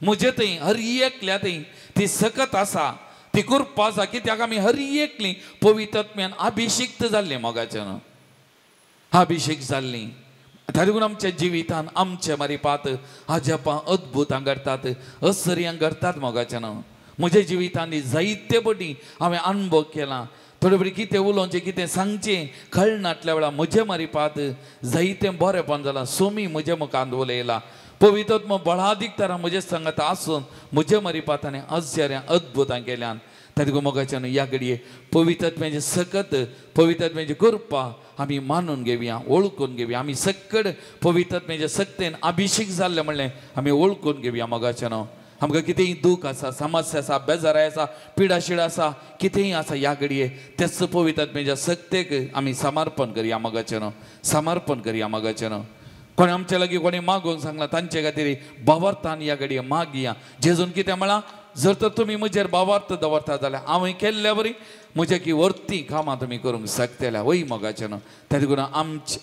म्हजे थंय हर एकल्या थंय ती सकत आसा, ती कृपा आसा, कित्याक आमी हर एकली पवित्र आत्म्यान अभिषिक्त जाल्ली मोगाचें न्हू, अभिषेक जाल्ली. देखून आमच्या जिवितान आमचे मारिपात अजापां अद्भुतां घडटात, असर्यां घडटात मोगाचें न्हू. म्हज्या जिवितान जायते पटी हांवें अनुभव केला, थोडे पटी कितें उलोवचें कितें सांगचें कळनातल्या वेळार म्हजे मारिपात जायतें बरेंपण जालां. सोमी म्हज्या मुखांत उलयला, पवित्र आत्मो बळादीक तरा म्हजे सांगात आसून म्हजे मारिपात आनी आश्चर्यां अद्भुतां केल्यान. देखून मोगाचें न्हू ह्या घडये पवित्र आत्म्याची सकत पवित्र आत्म्याची कृपा आमी मानून घेवया, वळखून घेवया. आमी सकड पवित्र आत्म्याच्या सक्तेन अभिषेक जाल्लें म्हणलें आमी वळखून घेवया मोगाचें न्हू. आमकां कितेंय दूख आसा, समस्या आसा, बेजाराय आसा, पिडाशीड आसा, कितेंय आसा ह्या घडये तेच पवित्र आत्म्याच्या सक्तेक आमी समर्पण करया मोगाचें न्हू, समर्पण करया मोगाचें न्हू. कोणें आमचे लागीं कोणें मागूंक सांगलां तांचे खातीर भावार्थान ह्या घडये मागया. जेजून कितें म्हळां जर तर तुमी म्हजेर भावार्थ दवरता जाल्यार हांवें केल्ल्या बरी म्हज्या की वर्ती कामां तुमी करूंक शकतल्या. वय मोगाचें न्हू. त्या देखून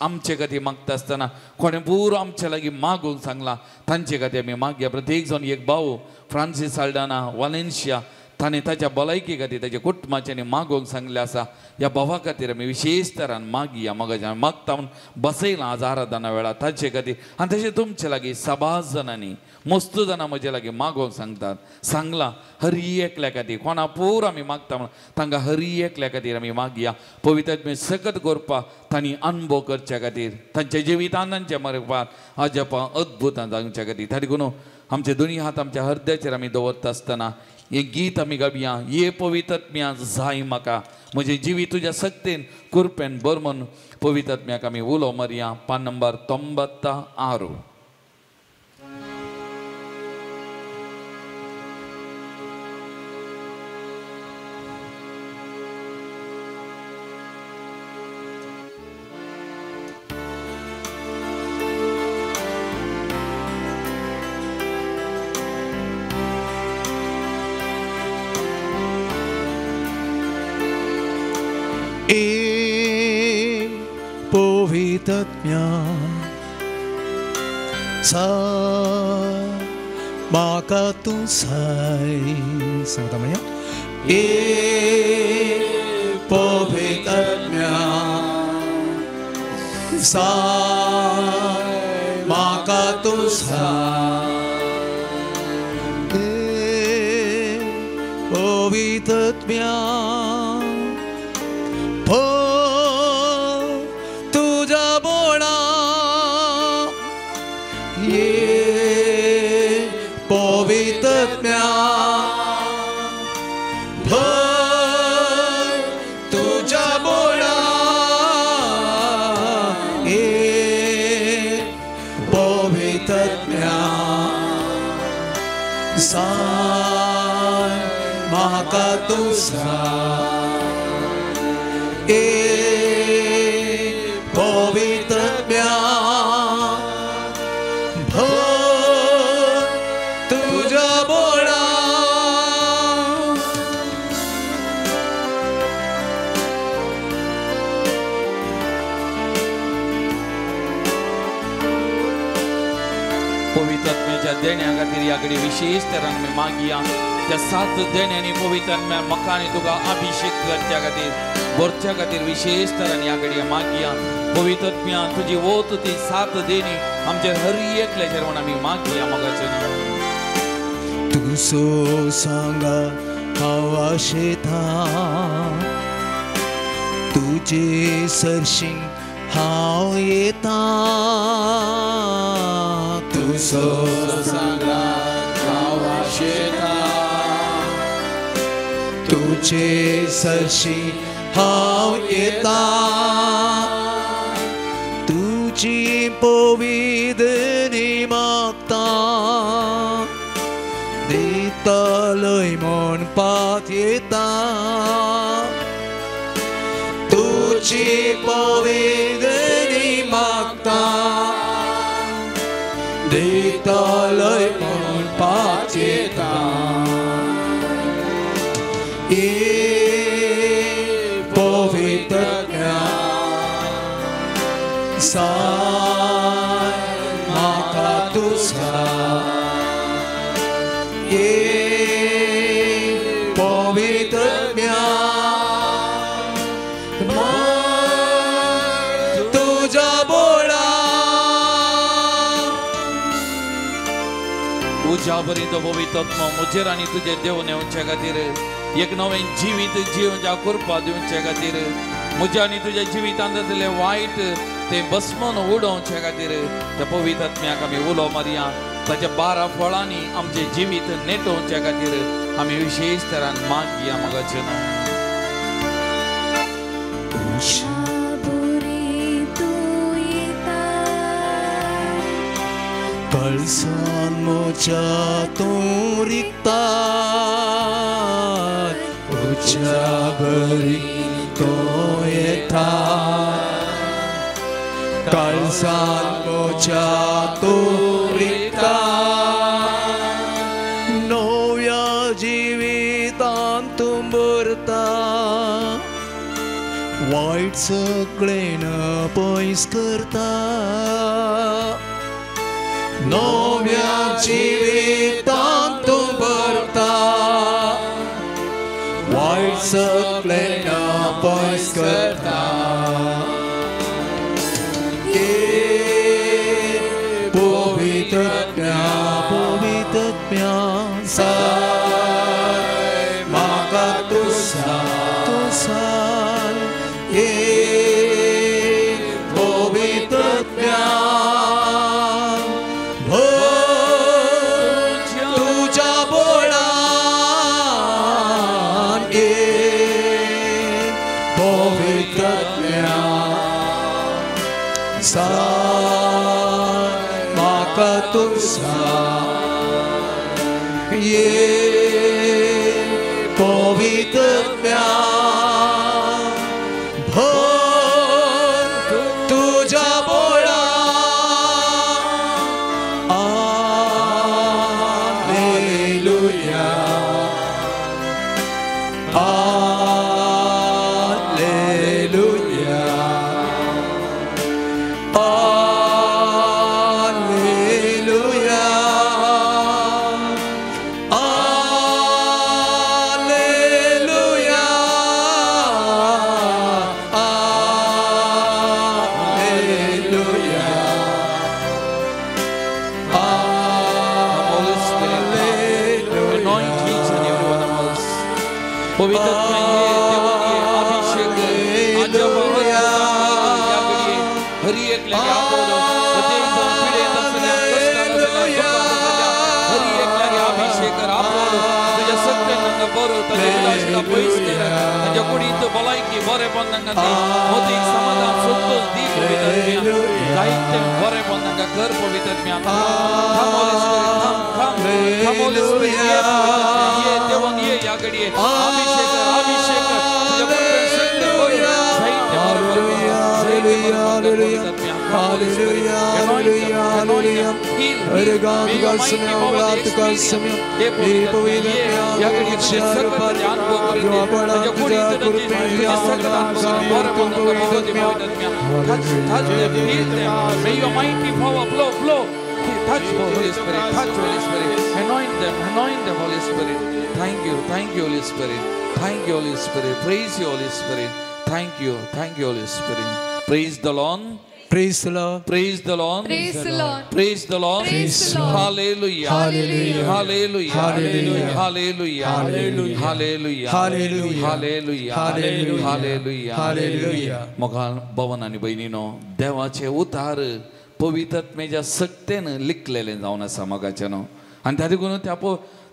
आमचे खातीर मागता आसतना कोणें पुरो आमचे लागीं मागूंक सांगलां तांचे खातीर आमी मागया. प्रत्येक जावन एक भाव फ्रांसीस साल्डाना वालेन्शिया ताणें ताच्या भलायकी खातीर ताच्या कुटुंबाच्यानी मागूंक सांगलें आसा. ह्या भावा खातीर आमी विशेश तरान मागया मोगाचें. मागता म्हूण बसयलां आज आराधना वेळार ताचे खातीर. आनी तशें तुमचे लागीं सबाज जाणांनी मस्त जाणां म्हजे लागीं मागोवंक सांगतात सांगलां हर एकल्या खातीर कोणा पूर आमी मागता म्हूण तांकां हर एकल्या खातीर आमी मागया. पवित्र आत्म्या सकत करपाक तांणी अनुभव करच्या खातीर तांच्या जिवितान तांच्या मरपाक अजापां अद्भुतां जावच्या खातीर. त्या देखून आमचे दोनी हात आमच्या हृदयाचेर आमी दवरता आसतना हें गीत आमी गावया. ये पवित्र जाय म्हाका म्हजें जिवीत तुज्या सक्तेन कुरपेन भर म्हूण पवित्र आत्म्याक आमी उलो मारया. पान नंबर 96. पवित्रत्म्या साय म्हाका तूं साय सांगता म्हणया. ए पवित्रत्म्या साय म्हाका तूं साय. ए पवित्रत्म्या देण्या खातीर ह्या कडेन विशेश तरान आमी मागया. त्या सात देण्यांनी पवित्र आत्म्या म्हाका आनी तुका अभिशेक करच्या खातीर भरच्या खातीर विशेश तरान ह्या कडेन मागया. पवित्र आत्म्या तुजी वोत ती सात देणी आमच्या हर एकल्याचेर म्हूण आमी मागया. मोगाचें तुजो सांगा हांव आशेता तुजे सरशीं हांव येता. तुजो सांगा हांव आशेता तुजे सरशीं हांव येता. तुजी पवित्रणी मागता दितलय म्हूण पातयेता. तुजी पवित्रणी मागता दितलय म्हूण पातयेता. ए पवित्र साय म्हाका तूं साय. ए पवित्र तुज्या बोळा उज्या बरी तो पवित्र आत्मो म्हजेर आनी तुजें देव नेवचे खातीर एक नवें जिवीत जिवच्या कृपा दिवचे खातीर म्हज्या आनी तुज्या जिवितांत जातलें वायट तें भस्मन उडोवचे खातीर त्या पवित्र आत्म्याक आमी उलो मारया. ताच्या 12 फळांनी आमचें जिवीत नेटोवचे खातीर आमी विशेश तरान मागया. मोगाचें कळसान म्हज्या तूं रिगता उज्या बरी तूं येता. कळसान म्हज्या तूं रिगता नव्या जिवितान तूं भरता. वायट सगळें पयस करता नव्या जिवितान तूं भरता. वायट सगळें पयस करता. ए पवित्र पवित्र साय म्हाका तूं साय. ए पवित्र पवित्रत्म्या जाय म्हाका तूं जाय ये पवित्रत्म्या भर तुज्या बोळा Alleluia Alleluia Alleluia Alleluia Alleluia Come, Holy Spirit, come. Anoint each and every one of us. पवित्र ये देवन ये अभिषेक या घडये हरी एकल्याक आपवलो प्रत्येक जाण पिडेंत आसल्या कश्टान आसल्या दुख्खांत आसल्या हरी एकल्याक अभिषेक आपवलो तुज्या सत्यान तांकां बरो ताच्या उदासता पयस कर तांच्या कुडींत भलायकी बरेपण तांकां दी मोतीक समाधान संतोष दी पवित्र जायते बरेपण तांकां कर पवित्र Come, Holy Spirit, come, come, come, Holy Spirit, ये पवित्र ये देवन ये या घडये अभिषेक अभिषेक तुज्या कृपेन शक्ती भर जायते बरेपण जायते बरेपण कर पवित्र Holy Spirit, anoint them, anoint them, heal, heal. May your mighty power they experience. हे पवित्र ये या घडये तुझे सगळं ताचे अनुभव करून दे ताच्या कुडींत तांची तुझे सगळं अनुभव करून बरेपण तांकां भोगोव दी पवित्र Touch, touch them, heal them. May your mighty power flow, flow. Touch, Holy Spirit, touch, Holy Spirit. Anoint them, Holy Spirit. Thank you, Holy Spirit. Thank you, Holy Spirit. Praise you, Holy Spirit. Thank you, Holy Spirit. Praise the Lord. Praise the Lord. Praise the Lord. Praise the Lord. Praise the Lord. Praise the Lord. Hallelujah. Hallelujah. Hallelujah. Hallelujah. Hallelujah. Hallelujah. Hallelujah. Hallelujah. Hallelujah. Hallelujah. Hallelujah. Hallelujah. मोगाळ भवन आनी भयणीनो देवाचे उतार पवित्रत्मेच्या सक्तेन लिखलेलें जावन आसा मोगाचें न्हू आनी त्या देखून त्या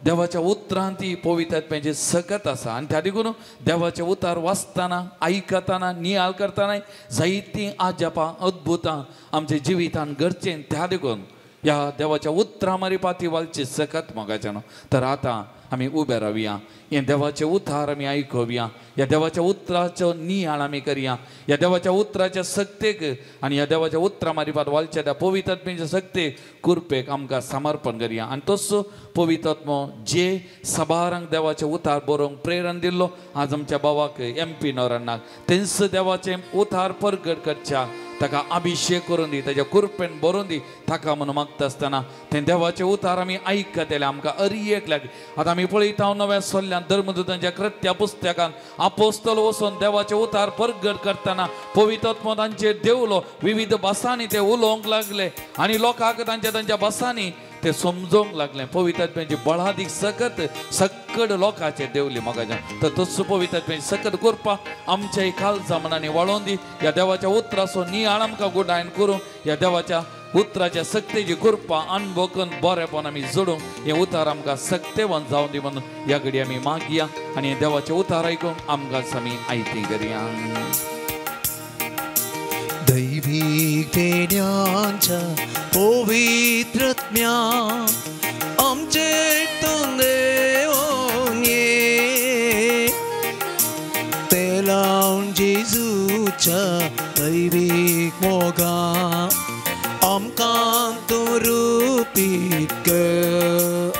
देवाच्या उतरान ती पवित्रत्म्याची सकत आसा आनी त्या देखून देवाचे उतार वाचतना आयकतना नियाळ करतना जायतीं आजापां अद्भुतां आमच्या जिवितान घडचें त्या देखून ह्या देवाच्या उतरां मारिपा ती वालची सकत मोगाचें न्हू तर आतां आमी उबे रावया हें देवाचें उतार आमी आयकुया ह्या देवाच्या उतराचो नियाळ आमी करया ह्या देवाच्या उतराच्या सक्तेक आनी ह्या देवाच्या उतरां मारिपात वालच्या त्या पवित्रत्म्याच्या सक्तेक कृपेक आमकां समर्पण करया आनी तसो पवित्रत्मो जे सबारांक देवाचें उतार बरोवंक प्रेरण दिल्लो आज आमच्या भावाक एम पी नोरांनाक तेंच देवाचें उतार परगट करच्या ताका अभिषेक करून दी ताच्या कृपेन बरोवन दी ताका म्हणून मागता आसतना तें देवाचें उतार आमी आयकतले आमकां अरी एक लागी आतां आमी पळयता नव्या सोल्ल्यान धर्मदूतांच्या कृत्या पुस्तकान आपोस्तल वचून देवाचें उतार परगट करतना पवित्रत्मो तांचेर देवलो विविध भासांनी ते उलोवंक लागले आनी लोकांक तांच्या तांच्या भासांनी ते समजोवंक लागले पवित्रत्म्याची बळादीक सकत सकड लोकांचेर देवली मोगाच्या तर तसो पवित्रत्म्याची सकत करपा आमच्या कालजा मनांनी वाळोवन दी ह्या देवाच्या उतराचो नियाळ आमकां गुडायन करूं ह्या देवाच्या उतराच्या सक्तेची कृपा अनुभव करून बरेपण आमी जोडूंक हें उतार आमकां सक्तेवन जावन दी म्हणून ह्या घडी आमी मागया आनी देवाचें उतार आयकूंक आमकां आमी आयती करया. दैवीक देण्यांच्या पवित्रत्म्या आमचे तूं देवोन ये ते लावन जेजूच्या दैवीक मोगा आमकां तूं रुपीत कर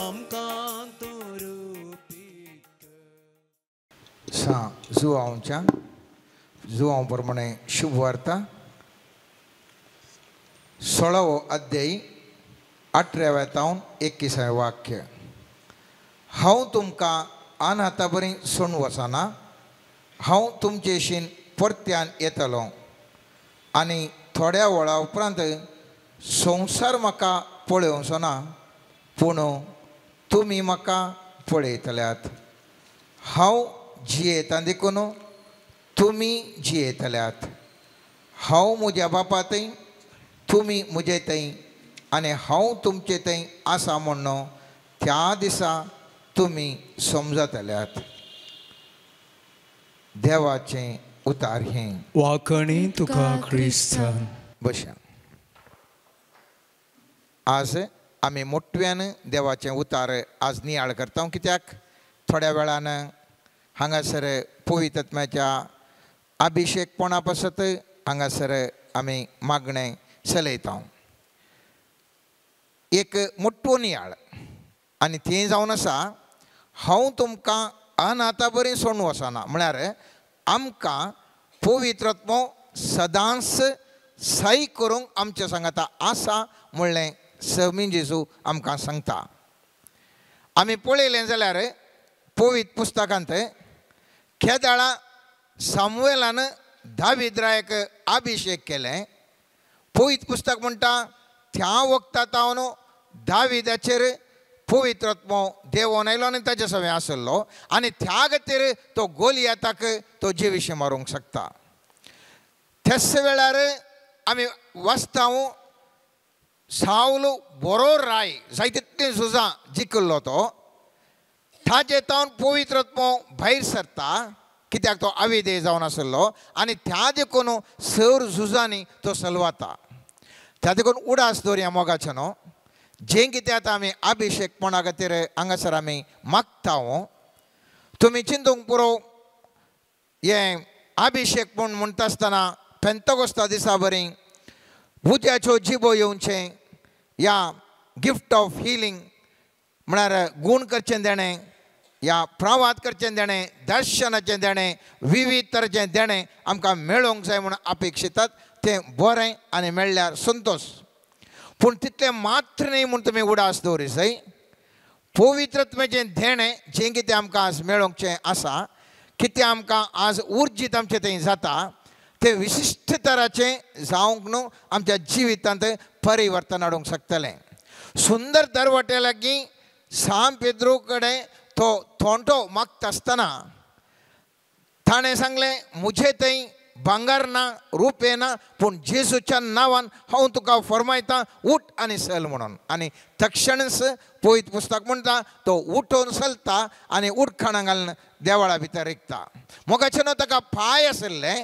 आमकां तूं रुपीत कर. सा जुवांवच्या जुवांव प्रमाणे शुभवार्ता 16वो अध्याय 18व्या तावन 21व्या वाक्य. हांव तुमकां अनाथा बरी सोडून वचना, हांव तुमचेशीन परत्यान येतलो आनी थोड्या वेळा उपरांत संवसार म्हाका पळोवचो ना, पूण तुमी म्हाका पळयतल्यात. हांव जियेता देखून तुमी जियेतल्यात. हांव म्हज्या बापा थंय, तुमी म्हजे थंय आनी हांव तुमचे थंय आसा म्हूण त्या दिसा तुमी समजतल्यात. देवाचें उतार हें. वाकणी तुका क्रिस्ता. बशा आज आमी मोटव्यान देवाचें उतार आज नियाळ करता, कित्याक थोड्या वेळान हांगासर पवित्रत्म्याच्या अभिशेकपणा पासत हांगासर आमी मागणें चलयता. एक मोटवो नियाळ आनी तें जावन आसा, हांव तुमकां अनाथा बरी सोडून वचना, म्हळ्यार आमकां पवित्रत्मो सदांच सही करूंक आमच्या सांगाता आसा म्हणलें समी जेजू आमकां सांगता. आमी पळयलें जाल्यार पवित्र पुस्तकांत केदाळा सामुएलान दावीद रायाक अभिशेक केलें. पवित्र पुस्तक म्हणटा त्या वखता तावन दावीदाचेर पवित्रत्मो देवोन आयलो आनी ताजे सवें आसलो आनी त्या खातीर तो गोलियाताक तो जिविशी मारूंक शकता. त्याच वेळार आमी वाचता सावलो बरो राय जायते तितलीं झुजां जिखल्लो तो ताजे तावन पवित्रत्मो भायर सरता, कित्याक तो अविधेय जावन आसलो आनी त्या देखून सर झुजांनी तो सलवाता. त्या देखून उडास दवरया मोगाचें न्हू, जें कितें आतां आमी अभिशेकपणा खातीर हांगासर आमी मागता. तुमी चिंतूंक पुरो हें अभिशेकपण म्हणटा आसतना पेंतकोस्ता दिसा बरी उज्याच्यो जिबो येवचें या गिफ्ट ऑफ हिलींग म्हळ्यार गूण करचें देणें या प्रवाद करचें देणें, दर्शनाचें देणें, विविध तरेचें देणें आमकां मेळोंक जाय म्हूण अपेक्षितात, तें बरें आनी मेळ्ळ्यार संतोश. पूण तितलें मात्र न्ही म्हूण तुमी उडास दवरी जाय. पवित्रत्वाचें देणें जें कितें आमकां आज मेळोवचें आसा, कितें आमकां आज उर्जीत आमचें थंय जाता, तें विशिश्ट तराचें जावंक न्हू आमच्या जिवितांत परिवर्तन हाडूंक शकतलें. सुंदर दरवट्या लागीं सांत पेद्रू कडेन तो थोंटो मागता आसतना ताणें सांगलें, म्हजे थंय भांगर ना, रुपें ना, पूण जेजूच्या नांवान हांव तुका फरमायता, उठ आनी चल म्हणून. आनी तक्षणच पवित्र पुस्तक म्हणटा तो उठोवन चलता आनी उटखाणां घालून देवळा भितर रिगता. मोगाचें न्हू ताका पांय आशिल्ले,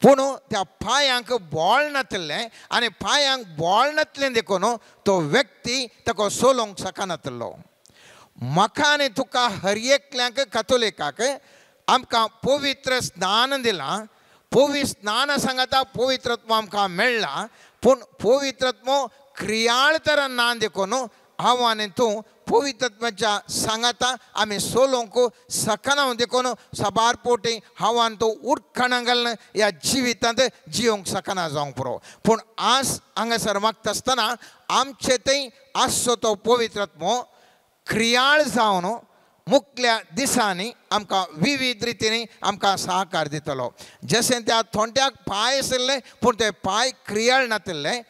पूण त्या पांयांक बोळ नातिल्लें आनी पांयांक बोळ नातलें देखून तो व्यक्ती ताका चलोवंक शकनातिल्लो. म्हाका आनी तुका हर एकल्याक कातोलिकाक आमकां पवित्र स्नान दिलां. पवित्र स्नान सांगता पवित्रत्व आमकां मेळ्ळां, पूण पवित्रत्व क्रियाळ तर ना देखून हांव आनी तूं पवित्रत्वाच्या सांगाता आमी चलोवंक शकना देखून साबार पोटी हांव आनी तूं उटखाणां घालून ह्या जिवितांत जियोंक शकना जावंक पुरो. पूण आज हांगासर मागता आसतना आमचे थंय आसचो तो पवित्रत्व क्रियाळ जावन मुखल्या दिसांनी आमकां विविध रितींनी आमकां सहकार दितलो. जशें त्या थोंट्याक पांय आशिल्ले पूण ते पांय क्रियाळ नातिल्ले,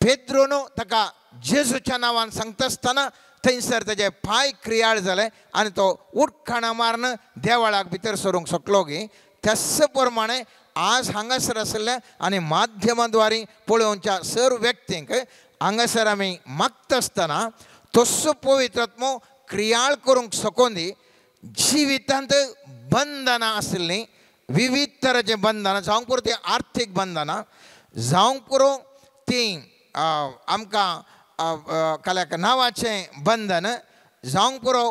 पेद्रोन ताका जेजूच्या नांवान सांगता आसतना थंयसर ताजे पांय क्रियाळ जाले आनी तो उटखाणां मारून देवळाक भितर सरूंक शकलो गी. त्याच प्रमाणे आज हांगासर आशिल्ले आनी माध्यमाद्वारे पळोवच्या सर्व व्यक्तींक हांगासर आमी मागता आसतना तस्सो पवित्रात्मो क्रियाळ करूंक शकोंदी. जिवितांत बंधनां आशिल्लीं, विविध तरेचीं बंधनां, जावंक पुरो तीं आर्थीक बंधनां, जावंक पुरो तीं आमकां काल्याक नांवाचें बंधन, जावंक पुरो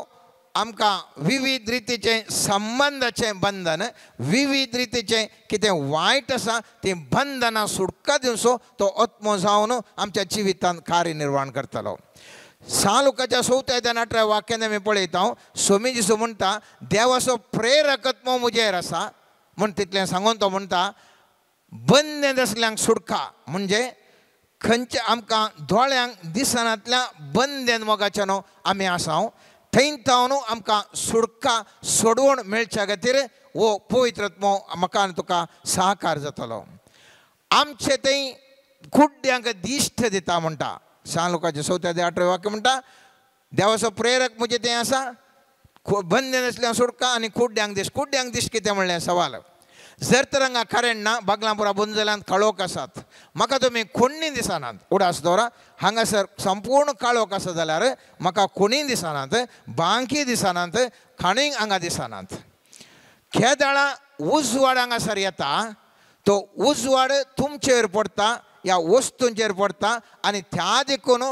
आमकां विविध रितीचें संबंदाचें बंधन, विविध रितीचें कितें वायट आसा तीं बंधनां सुटका दिवचो तो आत्मो जावन आमच्या जिवितांत कार्य निर्माण करतलो. सालुकाच्या चवथ्या अध्यायान 18 वाक्यान आमी पळयता, स्वामी जेजू म्हणटा देवाचो प्रेरक आत्मो म्हजेर आसा म्हूण तितलें सांगून तो म्हणटा बंदेंत आसल्यांक सुटका, म्हणजे खंयच्या आमकां दोळ्यांक दिसनातल्या बंदेन मोगाच्या न्हू आमी आसा थंय तावन आमकां सुटका सोडवण मेळच्या खातीर हो पवित्र आत्मो म्हाका आनी तुका सहकार जातलो. आमचे थंय कुड्ड्यांक दिश्ट दिता म्हणटा. सालुकाचें 4 अध्याय 18 वाक्य म्हणटा देवाचो प्रेरक म्हजें तें आसा, बंदेन आसल्यार सुटका आनी कुड्ड्यांक दिश्ट. कुड्ड्यांक दिश्ट कितें म्हणलें सवाल, जर तर हांगा करेंट ना, बागलांपुरा बुंजल्यांत काळोख आसात, म्हाका तुमी कोण्णी दिसनात, उडास दवरा हांगासर संपूर्ण काळोख आसा जाल्यार म्हाका कोणीय दिसनात, बांकी दिसनात, खाणीय हांगा दिसनात. केदाळा उजवाड हांगासर येता तो उजवाड तुमचेर पडटा ह्या वस्तूंचेर पडटा आनी त्या देखून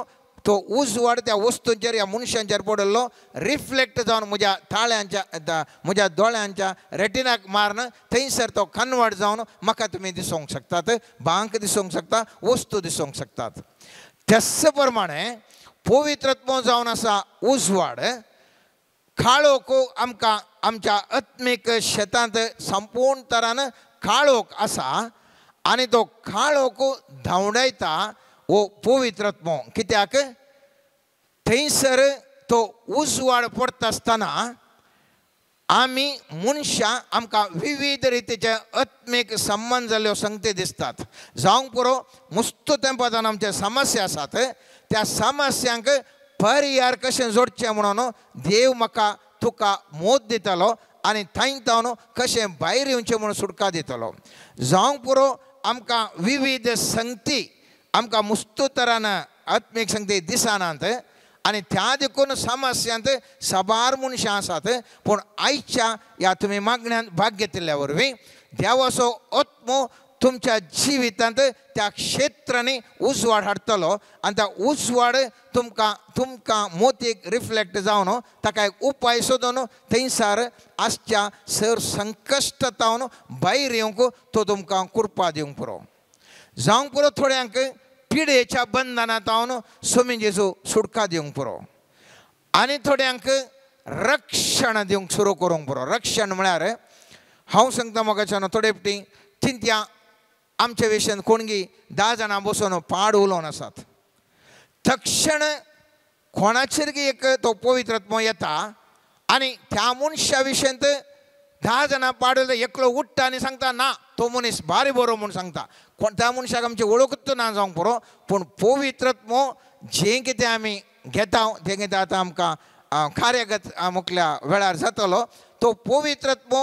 तो उजवाड त्या वस्तूंचेर ह्या मनशांचेर पडिल्लो रिफ्लेक्ट जावन म्हज्या ताळ्यांच्या म्हज्या दोळ्यांच्या रेटिनाक मारून थंयसर तो कन्वर्ट जावन म्हाका तुमी दिसूंक शकतात, बांक दिसूंक शकता, वस्तू दिसूंक शकतात. त्याच प्रमाणे पवित्रत्व जावन आसा उजवाड काळोख आमकां आमच्या आत्मीक शेतांत संपूर्ण तरान काळोख आसा आनी तो काळोख धांवडायता वो पवित्रत्व. कित्याक थंयसर तो उजवाड पडटा आसतना आमी मनशां आमकां विविध रितीचे आत्मीक संबंद जाल्ल्यो संगती दिसतात. जावंक पुरो मुस्त तेंपान आमचे समस्या आसात त्या समस्यांक परिहार कशें जोडचें म्हणून देव म्हाका तुका मोद दितलो आनी थंय तावन कशें भायर येवचें म्हणून सुटका दितलो. जावंक पुरो आमकां विविध संगती आमकां मुस्त तरान आत्मीक संगती दिसनात आनी त्या देखून समस्यांत साबार मनशां आसात. पूण आयच्या ह्या तुमी मागण्यांत भाग घेतिल्ल्या वरवीं देवाचो आत्मो तुमच्या जिवितांत त्या क्षेत्रांनी उजवाड हाडटलो आनी त्या उजवाड तुमकां तुमकां मोतीक रिफ्लेक्ट जावन ताका एक उपाय सोदून थंयसर आसच्या सर संकश्ट तावन भायर येवंक तो तुमकां कृपा दिवंक पुरो. जावंक पुरो थोड्यांक पिडेच्या बंधनांत तावन स्वामी जेजू सुटका दिवंक पुरो आनी थोड्यांक रक्षण दिवंक सुरू करूंक पुरो. रक्षण म्हळ्यार हांव सांगता म्हाका थोडे फावटी चिंत्या आमच्या विशयान कोणगी 10 जाणां बसून पाड उलोवन आसात तक्षण कोणाचेर एक तो पवित्रत्व येता आनी त्या मनशा विशयांत 10 जाणां पाड उलयता एकलो उठ्ठा आनी सांगता ना तो मनीस बारी बरो म्हूण सांगता. कोण त्या मनशाक आमची वळखूच ना जावंक पुरो. पूण पवित्रत्व जें कितें आमी घेता तें कितें आतां आमकां कार्यगत मुखल्या वेळार जातलो तो पवित्रत्व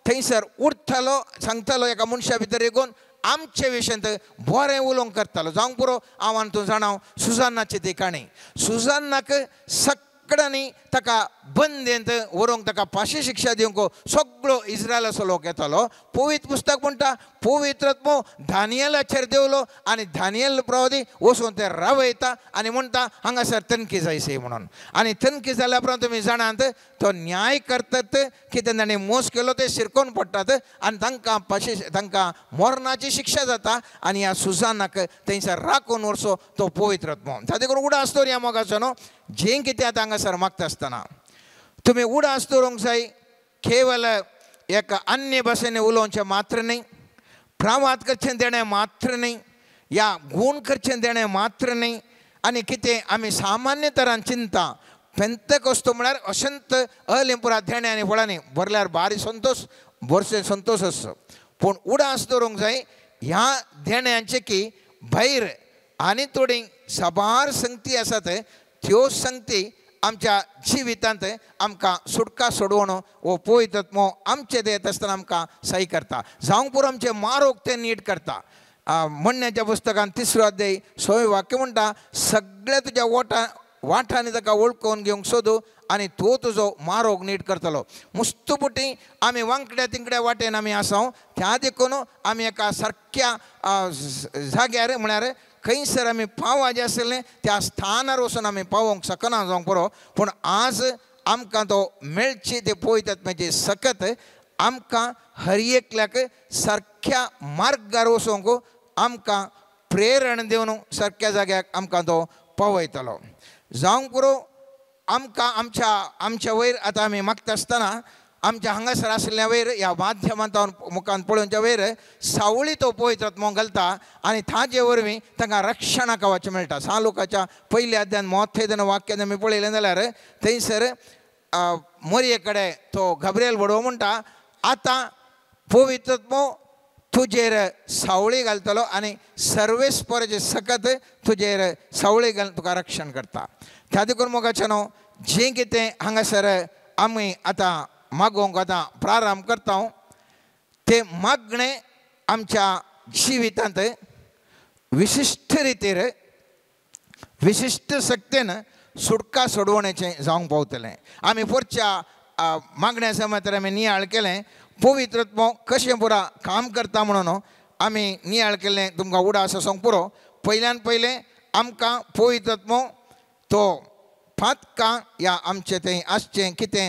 थंयसर उठ्ठलो सांगतलो एका मनशा भितर येवन आमचे विशयांत बरें उलोवंक करतालो. जावंक पुरो हांव आनी तूं जाणा सुजानाची ती काणी. सुजानाक सगळ्यांनी ताका बंदेंत व्हरूंक ताका फाशी शिक्षा दिवंक सगळो इस्रायलाचो लोक येतालो. पवित्र पुस्तक म्हणटा पवित्रत्व दानियलाचेर देंवलो आनी दानियल प्रवादी वचून ते रावयता आनी म्हणटा हांगासर तनकी जायसी म्हणून. आनी तनकी जाल्या उपरांत तुमी जाणात तो न्याय करतात कितें ताणें मोस केलो ते शिरकोवन पडटात आनी तांकां फाशी तांकां मरणाची शिक्षा जाता आनी ह्या सुजानाक थंयसर राखून व्हरचो तो पवित्रत्व. ताचे करून उडास दवर ह्या मोगाचो न्हू जें कितें आतां हांगासर मागता आसतना तुमी उडास दवरूंक जाय. केवल एक अन्य भाशेन उलोवचें मात्र न्ही, प्रवाद करचें देणें मात्र न्ही, या गूण करचें देणें मात्र न्ही आनी कितें आमी सामान्य तरान चिंता पेंतकोस्त म्हळ्यार अशंत अलिंपुरा देणें आनी फळांनी भरल्यार भारी संतोश भरसे संतोश आसचो. पूण उडास दवरूंक जाय ह्या देण्यांचे की भायर आनी थोडी साबार संगती आसात त्यो संगती आमच्या जिवितांत आमकां सुटका सोडोवन हो पवित्रत्व आमचे येत आसतना आमकां सही करता. जावंक पुरो आमचें मारोग तें नीट करता. म्हणण्याच्या पुस्तकान 3 अध्याय 6 वाक्य म्हणटा सगळ्या तुज्या वाठांनी ताका वळखून घेवंक सोदू आनी तो तुजो मारोग नीट करतलो. मुस्तुपुटी आमी वांकड्या तिंकड्या वाटेन आमी आसा त्या देखून आमी एका सारक्या जाग्यार म्हळ्यार खंयसर आमी पावपाचें आशिल्लें त्या स्थानार वचून आमी पावोवंक शकना जावंक पुरो. पूण आज आमकां तो मेळची ते पवित्रात्म्याची सकत आमकां हर एकल्याक सारक्या मार्गार वचूंक आमकां प्रेरण दिवन सारक्या जाग्याक आमकां तो पावयतलो. जावंक पुरो आमकां आमच्या आमच्या वयर आतां आमी मागता आसतना आमच्या हांगासर आशिल्ल्या वयर ह्या माध्यमांत मुखान पळोवच्या वयर सावळी तो पवित्रात्मो घालता आनी ताजे वरवीं तांकां रक्षणा कवच मेळटा. सा लोकाच्या पयल्या अध्यान मोथेदन वाक्यान आमी पळयलें जाल्यार थंयसर मोरये कडेन तो गब्रियल बडवो म्हणटा आतां पवित्रात्मो तुजेर सावळी घालतलो आनी सर्वेस्पराचे सकत तुजेर सावळी घालून तुका रक्षण करता. त्या देखून मोगाचें न्हू जें कितें हांगासर आमी आतां मागोवंक आतां प्रारंभ करता तें मागणें आमच्या जिवितांत विशिश्ट रितीर विशिश्ट शक्तेन सुटका सोडवण्याचें जावंक पावतलें. आमी पोरच्या मागण्या समज आमी नियाळ केलें पवित्रत्व कशें पुरा काम करता म्हणून आमी नियाळ केल्लें तुमकां उडास आसूंक पुरो. पयल्यान पयलें आमकां पवित्रत्व तो फातकां या आमचें तें आसचें कितें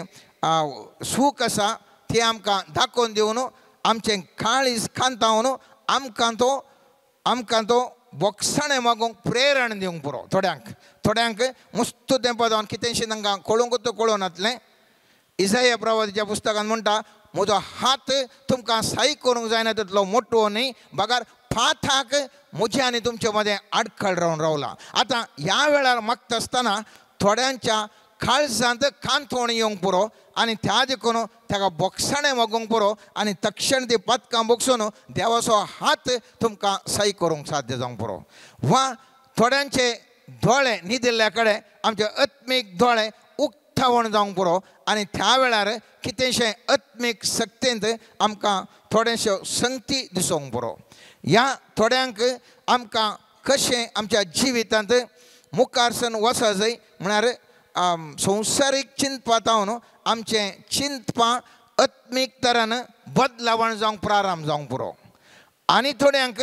सूख आसा तें आमकां दाखोवन दिवन आमचें काळीज खांतावन आमकां तो बोगसाणें मागूंक प्रेरण दिवंक पुरो. थोड्यांक थोड्यांक मुस्त तेंपा जावन कितेंशें तांकां कळोवंकूच कळोवं नातलें. इसाया प्रवादीच्या पुस्तकान म्हणटा म्हजो हात तुमकां साय करूंक जायना तितलो मोटो न्ही बगार पाथाक म्हजे आनी तुमचे मदें आडखळ रावन रावला. आतां ह्या वेळार मागता आसतना थोड्यांच्या काळजांत कांतवण येवंक पुरो आनी त्या देखून ताका बोगसाणें मागूंक पुरो आनी तक्षण ती पदकां बोगसून देवाचो हात तुमकां साय करूंक साध्य जावंक पुरो. वा थोड्यांचे दोळे न्हिदिल्ल्या कडेन आमचे आत्मीक दोळे उक्तावण जावंक पुरो आनी त्या वेळार कितेंशें आत्मीक शक्तेंत आमकां थोडेशें संगती दिसूंक पुरो. ह्या थोड्यांक आमकां कशें आमच्या जिवितांत मुखारसन वचऽ जाय म्हळ्यार संवसारीक चिंतपा जावन आमचें चिंतपां आत्मीक तरान बदलावण जावंक प्रारंभ जावंक पुरो. आनी थोड्यांक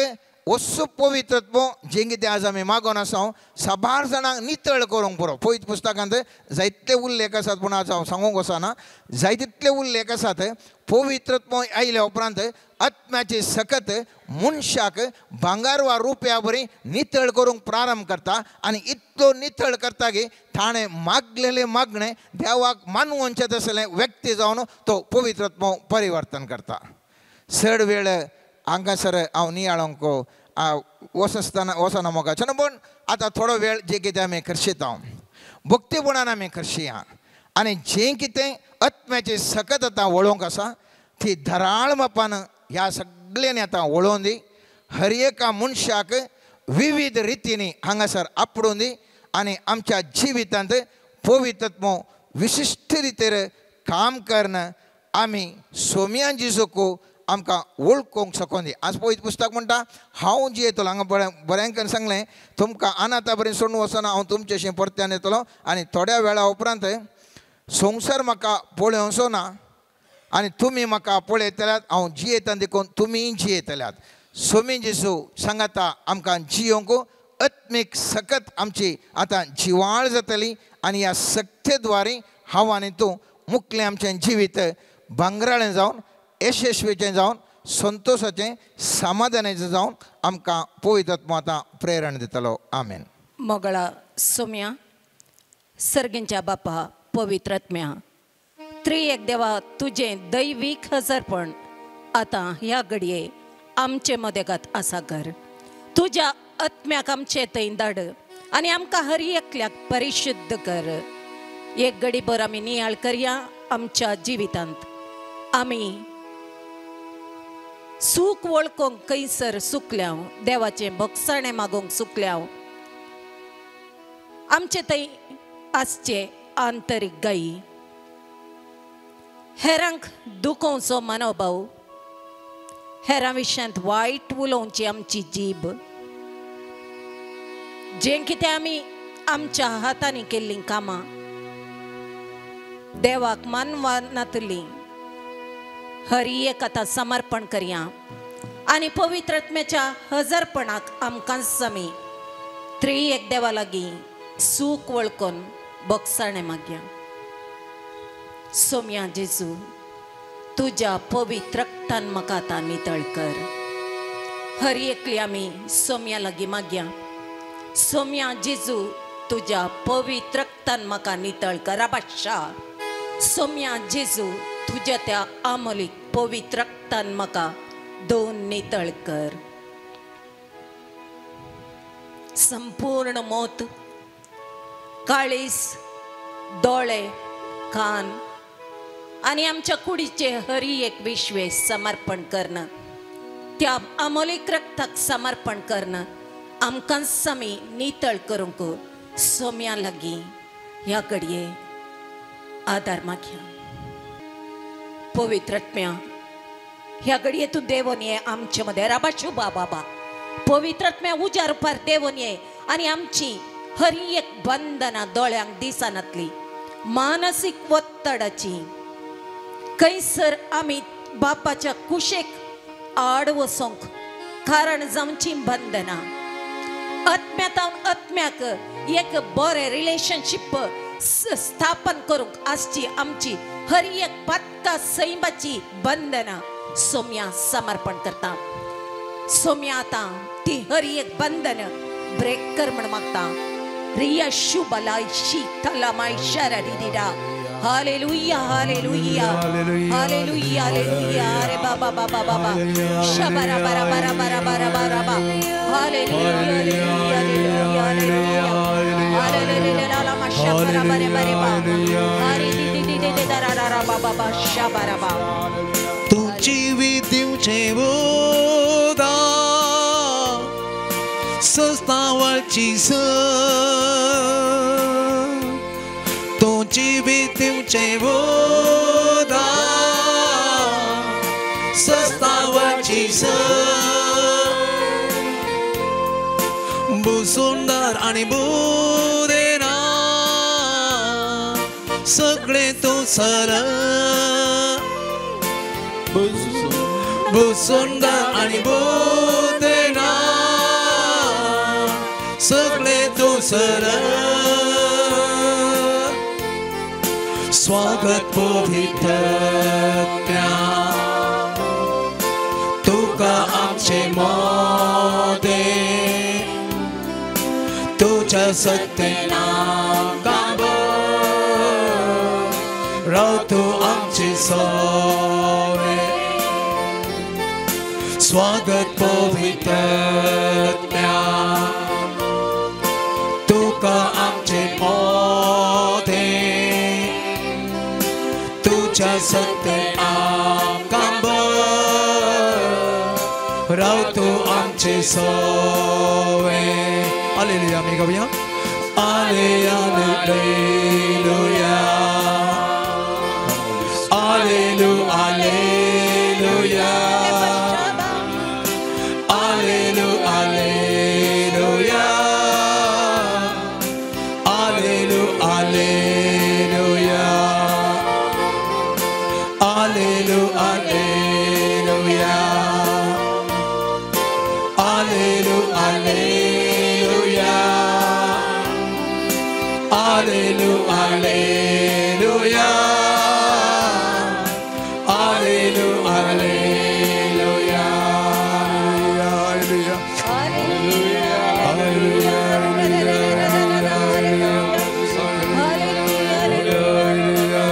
वस्तू पवित्रत्व जें कितें आज आमी मागोन आसा साबार जाणांक नितळ करूंक पुरो. पवित्र पुस्तकांत जायते उल्लेख आसात पूण आज हांव सांगूंक वचना. जाय तितले उल्लेख आसात. पवित्रत्व आयल्या उपरांत आत्म्याची सकत मनशाक भांगर वा रुपया बरी नितळ करूंक प्रारंभ करता आनी इतलो नितळ करता की ताणें मागलेलें मागणें देवाक मानवचें तसलें व्यक्ती जावन तो पवित्रत्व परिवर्तन करता. चड वेळ हांगासर हांव नियाळोंक वचना वचना मोगाचें पूण आतां थोडो वेळ जें कितें आमी खर्शिता भक्तीपणान आमी खर्शिया आनी जें कितें आत्म्याची सकत आतां वळोवंक आसा ती धराळ मापान ह्या सगळ्यांनी आतां वळोवन दी. हर एका मनशाक विविध रितींनी हांगासर आपडून दी आनी आमच्या जिवितांत पवित्रत्व विशिश्ट रितीर काम करून आमी सोम्या जेजूक आमकां वळखूंक शकून दी. आज पवित्र पुस्तक म्हणटा हांव जियेतलो. हांगा बरें बऱ्यांकन सांगलें तुमकां अनाथा बरें सोडून वचना हांव तुमचेशी परत्यान येतलो आनी थोड्या वेळा उपरांत संवसार म्हाका पळोवचो ना आनी तुमी म्हाका पळयतल्यात हांव जियेता देखून तुमी जियेतल्यात. सोमी जेजू सांगाता आमकां जियोंक आत्मीक सकत आमची आतां जिवाळ जातली आनी ह्या सक्ते द्वारे हांव आनी तूं मुखलें आमचें जिवीत भांगराळें जावन यशस्वीचें जावन संतोशाचें समाधानाचें जावन आमकां पवित्र आतां प्रेरण दितलो. आमेन. मोगळा सोम्या सर्गींच्या बापा पवित्र आत्म्या त्रिएक देवा तुजें दैवीक हजरपण आतां ह्या घडये आमचे मदेगात आसा कर. तुज्या आत्म्याक आमचे थंय धाड आनी आमकां हर एकल्याक परिशुद्ध कर. एक घडीभर आमी नियाळ करया आमच्या जिवितांत आमी सूख वळखूंक खंयसर सुकल्याव देवाचें भोगसाणें मागूंक सुकल्याव आमचे थंय आसचे आंतरीक गायी हेरांक दुखोवचो मनोभाव हेरां विशयांत वायट उलोवची आमची जीब जें कितें आमी आमच्या हातांनी केल्लीं कामां देवाक मानवनातलीं हरी एक आतां समर्पण करया आनी पवित्र आत्म्याच्या हजरपणाक आमकां समी त्रिएक देवा लागीं सूख वळखून बोगसाणें मागया. सोम्या जेजू तुज्या पवित्र रक्तान म्हाका आतां नितळ कर. हर एकली आमी सोम्या लागीं मागया. सोम्या जेजू तुज्या पवित्र रक्तान म्हाका नितळ कर. बादशा सोम्या जेजू तुज्या त्या आमोलीक पवित्र रक्तान म्हाका दोन नितळ कर. संपूर्ण मोत काळीस दोळे कान आनी आमच्या कुडीचे हरी एक विश्वे समर्पण करणं त्या अमोलीक रक्ताक समर्पण करणं आमकां समी नितळ करूंक सोम्या लागीं ह्या घडये आदार मागया. पवित्र आत्म्या ह्या घडये तूं देवोन ये आमचे मदें राबाशू बाबा पवित्र आत्म्या उज्या रुपार देवोन ये आनी आमची हरी एक बंधनां दोळ्यांक दिसनातली मानसीक वत्तडाची खंयसर आमी बापाच्या कुशेक आड वचोंक कारण जावची बंधनां आत्म्यातावन आत्म्याक एक बरें रिलेशनशीप स्थापन करूंक आसची आमची हर एक पातका सैमाची बंधनां सोम्या समर्पण करता. सोम्या आतां ती हर एक बंधन ब्रेक कर म्हण मागता. रिया शुबला शी तलामाय शरा दिदा. Hallelujah hallelujah hallelujah hallelujah. अरे बाबा बाबा बाबा शबरा बरा बरा बरा बरा बरा बा. हालेलुया हालेलुया हालेलुया हालेलुया लामा शबरा बरे बरे बा. हरी दी दी दी दी दरा दरा बाबा बा शबरा बा. तू जीवित दिवचे बोधा सस्तावळची स तू जीवित दिवचे बोधा सस्तावळची स सुंदर आणि बुदेना सगळे तू सर सुंदर आणि बुदेना सगळे तू सर स्वागत पवित्र तुका आमचे मोदे तुझ्या सत्तेना राव तू आमचे सोवे स्वागत पवित्र तुका आमचे मोदे तुझ्या सत्ते आमकां राव तू आमचे सोवे. हालेलुया. आमी गावया hallelujah hallelujah hallelujah hallelujah hallelujah hallelujah hallelujah hallelujah hallelujah hallelujah hallelujah.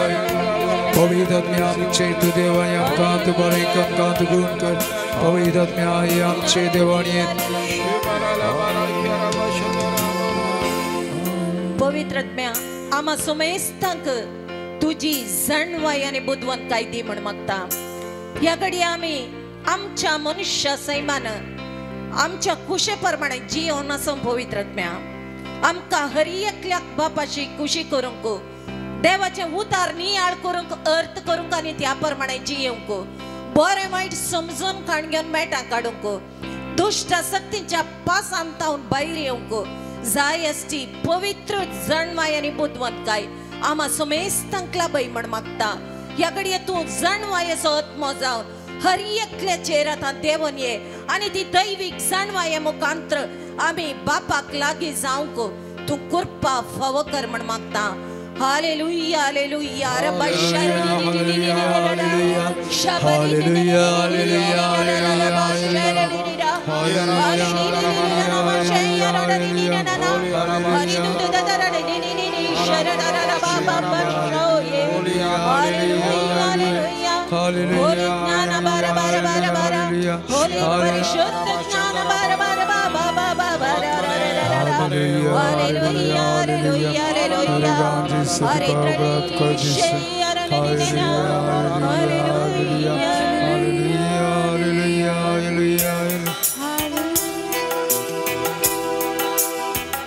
पवित्र आत्म्या आमचे तू देवानी आमकां तूं बरें आमकां तूं गुण कर. पवित्र आत्म्या हे आमचे देवाणी. पवित्र आत्म्या आमा सुमेस्तांक तुजी जाणवाय आनी बुदवंतकाय दी म्हण मागता. ह्या घडये आमी आमच्या मनुष्य सैमान आमच्या कुशे प्रमाणे जियोन आसूं पवित्र आत्म्या आमकां हर एकल्याक बापाची खुशी करूंक देवाचें उतार नियाळ करूंक अर्थ करूंक आनी त्या प्रमाणे जियेवंक बरें वायट समजून काण घेवन मेटां काडूंक दुश्ट शक्तींच्या पासान तावन भायर येवंक जाय आसची पवित्र जाणवाय आनी बुदवंतकाय आमा सुमेस्तांक लाभय म्हण मागता. ह्या घडये तूं जाणवायेचो आत्मो जावन हर एकल्याचेर आतां देंवन ये आनी ती दैवीक जाणवाये मुखांत्र आमी बापाक लागीं जावंक तूं कृपा फावो कर म्हण मागता. Hallelujah hallelujah.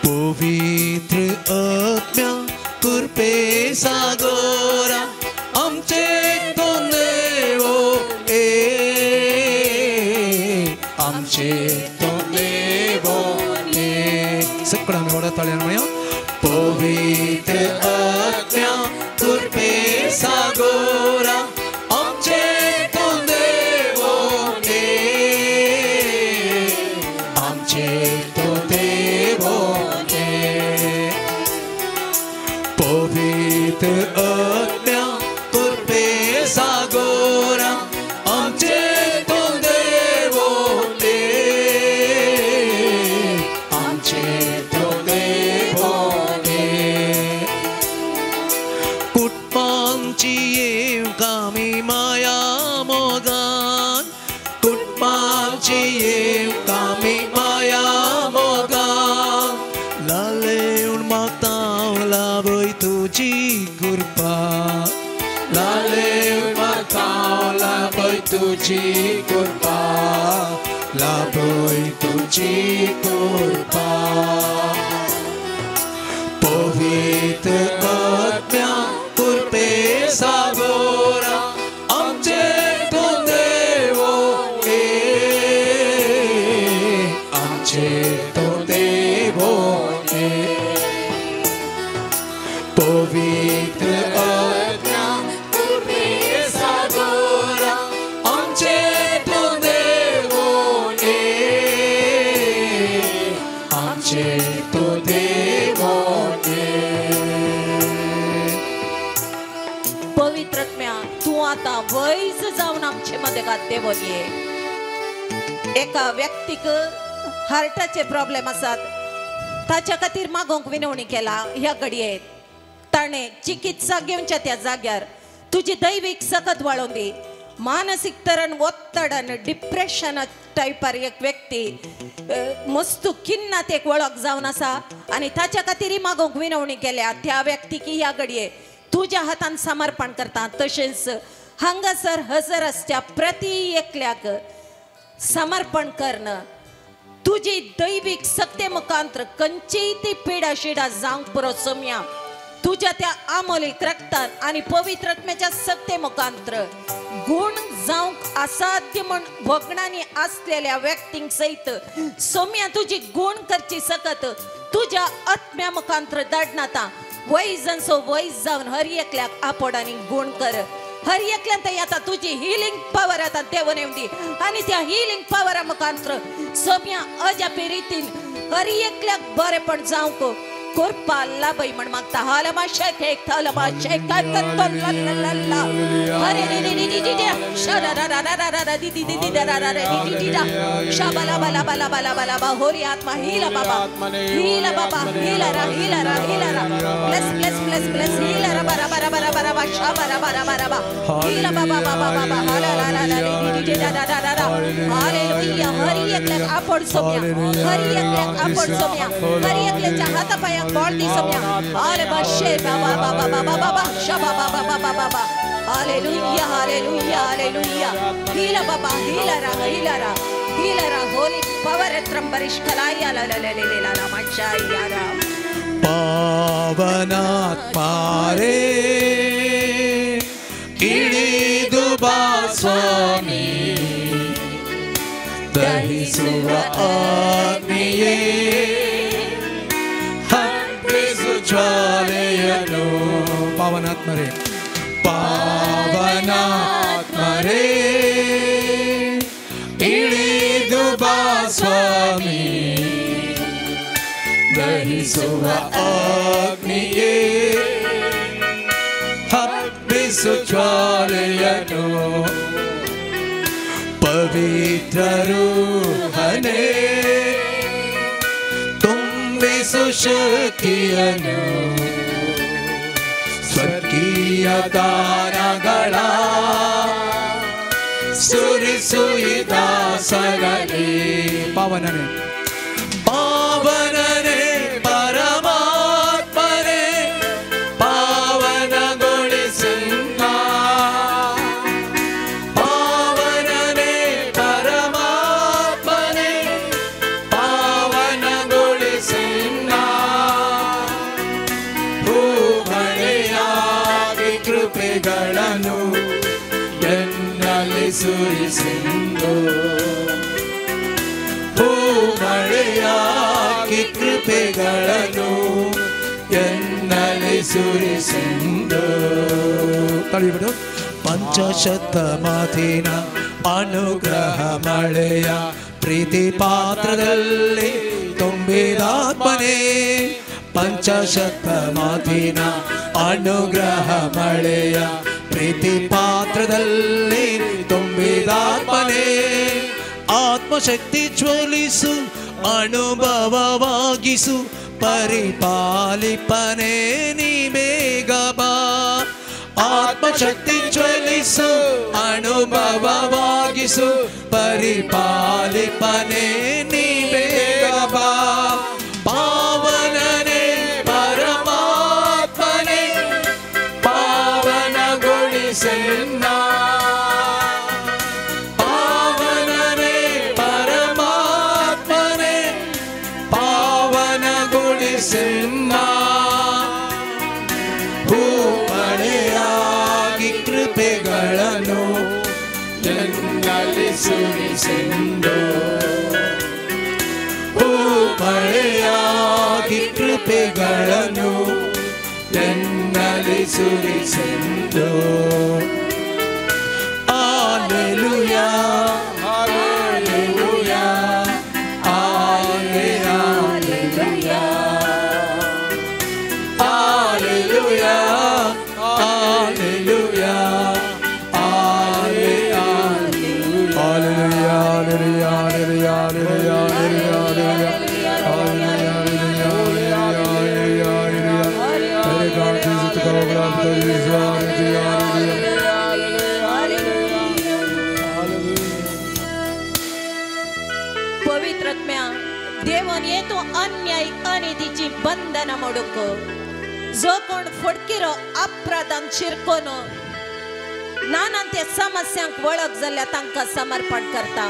पवित्र आत्म्या कृपे सागोरा आमचे तो देवो ए आमचे तो देवो ए. सगळं आमी व्हडा ताळयान म्हणया पवित्र आत्म्या कृपे सागोरा आमचे तो तुझी कृपा लाभय तुझी कृपा पवित्र आत्म्या कृपे सागोरा आमचे तूं देवो ये आमचे तूं देवो ये पवित्र आत्म्या कृपे सागोरा आमचे तूं देवो ये आमचे तूं देवो ये। पवित्र आत्म्या तूं आतां वैज जावन आमचे मदेगात देवोन ये। एका व्यक्तीक हार्टाचे प्रॉब्लेम आसात ताच्या खातीर मागोवंक विनवणी केला ह्या घडयेक ताणें चिकित्सा घेवच्या त्या जाग्यार तुजी दैवीक सकत वाळोवन दी। मानसीक तरण ಒತ್ತಡನ डिप्रेशन टायपार एक व्यक्ती मस्तू किन्नात एक वळख जावन आसा आनी ताच्या खातीर मागोवंक विनवणी केल्या त्या व्यक्तीक ह्या घडये तुज्या हातान समर्पण करता। तशेंच हांगासर हजर आसच्या प्रति एकल्याक समर्पण करणं तुजी दैवीक सत्ते मुखांतर खंयचीय ती पिडा शिडा जावंक पुरो सोम्या तुज्या त्या आमोलीक रक्तान आनी पवित्र आत्म्याच्या सत्ते मुखांतर गुण जावंक असाध्य म्हण भोगणांनी आसलेल्या व्यक्तींक सयत सोम्या तुजी गुण करची सकत तुज्या आत्म्या मुखांतर धाडनाता वैजांचो वैज जावन हर एकल्याक आपोड आनी गुण कर। हर एकल्यान थंय आतां तुजी हिलिंग पावर आतां देंवन येवंदी आनी त्या हिलिंग पावरा मुखांतर सोम्या अजापी रितीन हर एकल्याक बरेपण जावंक कृपा लाभय म्हण मागता। हालमा शेख एक थालमा शेख ला हरे रे रे रे रे रे शरा रा रा रा रा रा दी दी दी रा रा रा दी दी रा शबला बला बला बला बला बा होरी आत्मा हीला बाबा हीला बाबा हीला रा हीला रा हीला रा ब्लेस ब्लेस ब्लेस ब्लेस हीला रा बरा बरा बरा बरा बा शबरा बरा बरा बा हीला बाबा बाबा बाबा हाला ला ला ला दी दी रा रा रा रा हालेलुया। हरी एकल्याक आपण सोम्या हरी एकल्याक आपण सोम्या हरी एकल्याच्या हातापायाक बळ दी सोम्या। आले बशे बाबा बाबा बाबा बाबा शबा बाबा बाबा बाबा हालेलुया हालेलुया हालेलुया। हीला बाबा हीला रा हीला रा हीला रा होली पवर त्रंबरिश कलाया ला ला ला ला ला मचाया रा पावनात्मा रे इಳಿದು ಬಾ ಸ್ವಾಮಿ ದಹಿಸುವ ಆಜ್ಞೆಯೇ ಹಬ್ಬಿಸು ಜ್ವಾಲೆಯನು ಪಾವನಾತ್ಮರೇ ಪಾವನಾತ್ಮರೇ ಇಳಿದು ಬಾ ಸ್ವಾಮಿ ದಹಿಸುವ ಅಗ್ನಿಯೇ ಹಬ್ಬಿಸು ಜ್ವಾಲೆಯನು ಪವಿತ್ರರೂಹನೇ ತುಂಬಿಸು ಶಕ್ತಿಯನು ಸ್ವರ್ಗೀಯ ದಾನಗಳ ಸುರಿಸು ಈ ದಾಸರಲ್ಲಿ ಪಾವನನೇ ಪಾವನನೇ ಪರಮಾತ್ಮನೇ ಪಾವನಗೊಳಿಸಿನ್ನ ಪಾವನನೇ ಪರಮಾತ್ಮನೇ ಪಾವನಗೊಳಿಸಿನ್ನ ಹೂಮಳೆಯಾಗಿ ಕೃಪೆಗಳನ್ನು ಎನ್ನಲ್ಲಿ ಸುರಿಸಿಂದು ಹೂಮಳೆಯಾಗಿ ಕೃಪೆಗಳನ್ನು ಎನ್ನಲ್ಲಿ ಸುರಿಸಿಂದು ತಳಿಬಿಡು ಪಂಚಶತ ಮಾತಿನ ಅನುಗ್ರಹ ಮಳೆಯ ಪ್ರೀತಿ ಪಾತ್ರದಲ್ಲಿ ತುಂಬಿದಾತ್ಮನೇ ಪಂಚಶತ ಮಾತಿನ ಅನುಗ್ರಹ ಮಳೆಯ ಪ್ರೀತಿ ಪಾತ್ರದಲ್ಲಿ ತುಂಬಿದಾತ್ಮನೇ ಆತ್ಮಶಕ್ತಿ ಜ್ವಲಿಸು ಅನುಭವವಾಗಿಸು ಪರಿಪಾಲಿಪನೇ ನೀ ಬೇಗ ಬಾ ಆತ್ಮಶಕ್ತಿ ಜ್ವಲಿಸು ಅನುಭವವಾಗಿಸು ಪರಿಪಾಲಿಪನೇ ನೀ ಬೇಗ ಬಾ ಪಾವನನೇ ಪರಮಾತ್ಮನೇ ಪಾವನಗೊಳಿಸೆನ್ನ ಸುರಿಸೆನ್ನ ಹೂಮಳೆಯಾಗಿ ಕೃಪೆಗಳನ್ನು ಎನ್ನಲ್ಲಿ ಸುರಿಸೆಂದು ಹೂಮಳೆಯಾಗಿ ಕೃಪೆಗಳನ್ನು ಎನ್ನಲ್ಲಿ ಸುರಿಸೆಂದು. Hallelujah, hallelujah, hallelujah, hallelujah, hallelujah, hallelujah, hallelujah, hallelujah, hallelujah, पवित्रात्म्या देवान ये तूं अन्याय अनितीची बंधनां मोडूंक जो कोण फटकिरो अपराधान शिरकोन नाना ते समस्यांक वळख जाल्ल्या तांकां समर्पण करता,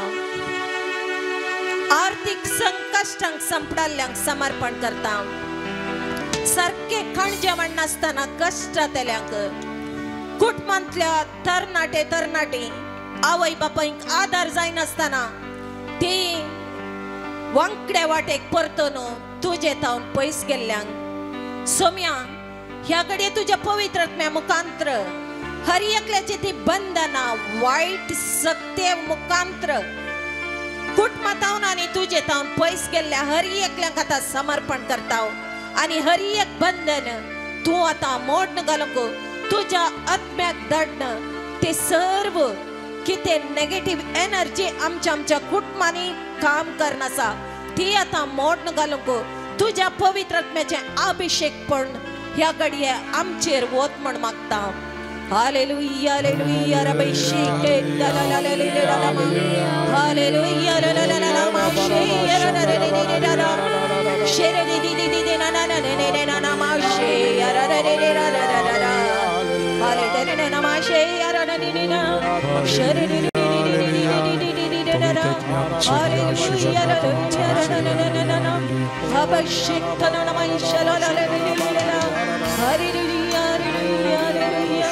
आर्थीक संकश्टांक संपडाल्ल्यांक समर्पण करता, सारकें खाण जेवण नासतना कश्टांतल्यांक, कुटुंबांतल्या तरणाटे तरणाटी आवय बापायक आदार जायनासतना ती वांकड्या वाटेक परतून तुजे तावन पयस गेल्ल्यांक सोम्या ह्या घडये तुज्या पवित्र आत्म्या मुखांत्र हर एकल्याची ती बंधनां वायट सत्ते मुखांत्र कुटुंबातावन आनी तुजे तावन पयस गेल्ल्या हर एकल्यांक आतां समर्पण करता आनी हर एक बंधन तूं आतां मोडन घालूंक तुज्या आत्म्याक धाडन ते सर्व कितें नेगेटीव एनर्जी आमच्या आमच्या कुटुंबांनी काम करनासा ती आतां मोडन घालूंक तुज्या पवित्र आत्म्याचें अभिषेक पण ह्या घडये आमचेर वत म्हण मागता. हालेलुया, हालेलुया, रबी शिके ला ला ला ला ला ला मा, हालेलुया ला ला ला ला मा शे रा रा रे रे रे रा रा शे रे रे रे रे रे ना ना ना रे रे ना ना मा शे रा रा रे रे रा रा रा रा हाले रे रे ना मा शे रा रा रे रे ना शे रे रे रे रे रे रे रे रे रा रा हालेलुया रा रा रा रा रा रा रा अभिषेक तना ना मा शा ला ला रे रे रे रा हालेलुया, हालेलुया,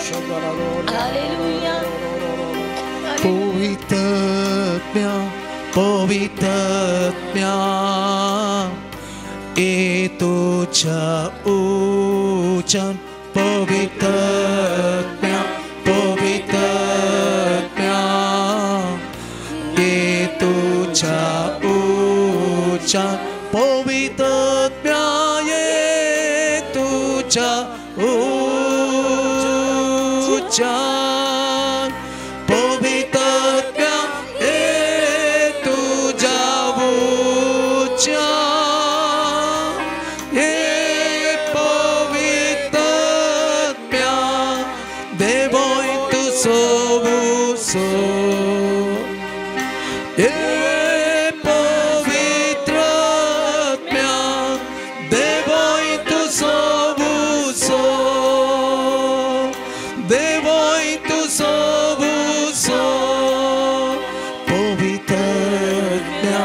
हालेलुया. पवित्रात्म्या, पवित्रात्म्या, ये तुझ्या उच्चार पवित्रात्म्या, पवित्रात्म्या, ये तुझ्या उच्चार पवित्रात्म्या, ये तुझ्या उच्चार पवित्रात्म्या, ये तुझ्या उच्चार, ये पवित्रात्म्या, देवोय तू सोबूसो, ये पवित्रात्म्या, देवोय तू सोबूसो, देवोय तू सोबूसो, पवित्रात्म्या,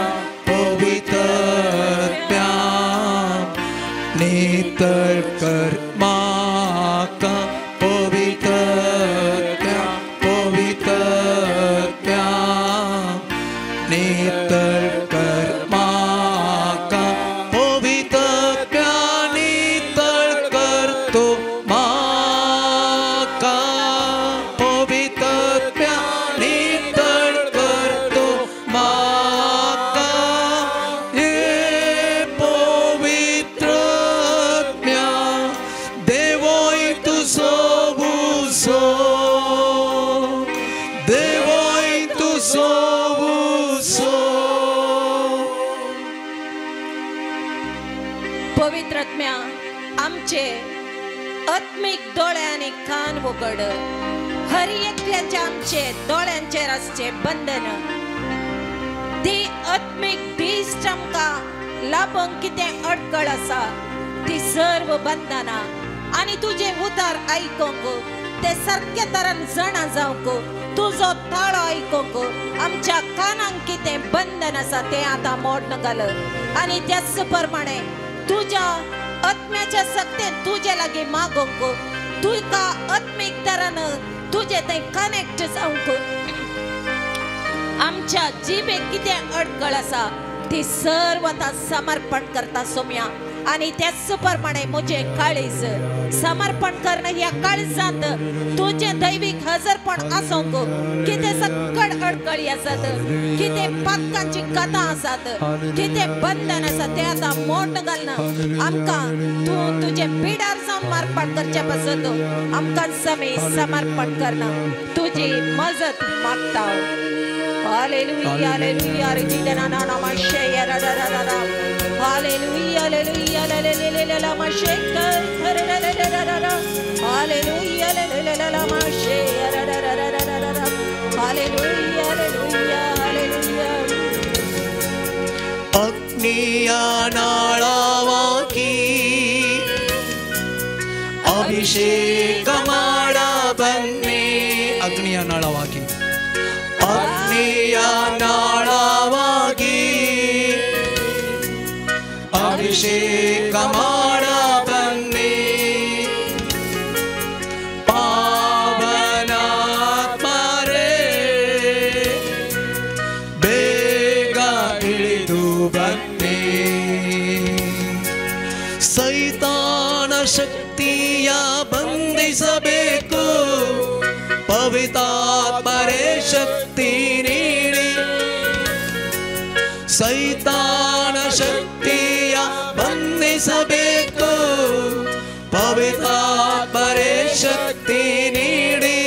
पवित्रात्म्या, नितळ कर म्हाका, पवित्रात्म्या, पवित्रात्म्या, नितळ कर म्हाका, पवित्रात्म्या, नितळ कर तूं म्हाका, पवित्रात्म्या, नितळ कर तूं म्हाका, ये पवित्रात्म्या, देवोय तूं सोबूसो, देवोय तूं सोबूसो. पवित्र आत्म्या आमचे आत्मीक दोळे आनी कान उगड, हर एकल्याचे आमचे दोळ्यांचेर आसचे बंधन ती आत्मीक दिश्ट आमकां लाभूंक कितें अडकळ आसा ती सर्व बंधनां आनी तुजें उतार आयकूंक ते सारके तरान जाणा जावंक तुजो ताळो आयकूंक आमच्या कानांक कितें बंधन आसा तें आतां मोडन घाल आनी त्याच प्रमाणे तुज्या आत्म्याच्या सक्तेन तुजे लागीं मागोंक, तुका आत्मीक तरान तुजे थंय कनेक्ट जावंक आमच्या जिबेक कितें अडकळ आसा ती सर्व आतां समर्पण करता सोम्या. आनी त्याच प्रमाणे म्हजें काळीज समर्पण करणं ह्या काळजांत तुजें दैवीक हजरपण आसूंक कितें सकड अडकळी आसात, कितें पातकांची कथा आसात, कितें बंधन आसा तें आतां मोड घालना. आमकां तूं तुजें पिडार जावन मारपाट करचे पासत आमकां समी समर्पण करना तुजी मजत मागता. हालेलुया हालेलुया रे ना ना माशे रा रा रा रा हालेलुया हालेलुया ला माशे रा रा रा रा हालेलुया ला माशे रा रा रा रा रा हालेलुया हालेलुया हालेलुया. अग्निया नाळावाकी अभिषेक माडा बन्नी. ಅಗ್ನಿಯ ನಾಳವಾಗಿ, ಅಗ್ನಿಯ ನಾಳವಾಗಿ ಅಭಿಷೇಕ ಮಾಡ ಬನ್ನಿ. ಪಾವನಾತ್ಮರೇ ಬೇಗ ಇಳಿದು ಬನ್ನಿ. ಸೈತಾನ ಶಕ್ತಿಯ ಬಂಧಿಸಬೇಕು, ಪವಿತ್ರಾತ್ಮರೇ ಶಕ್ತಿ ನೀಡಿ. ಸೈತಾನ ಶಕ್ತಿಯ ಬಂಧಿಸಬೇಕು, ಪವಿತ್ರಾತ್ಮರೇ ಶಕ್ತಿ ನೀಡಿ.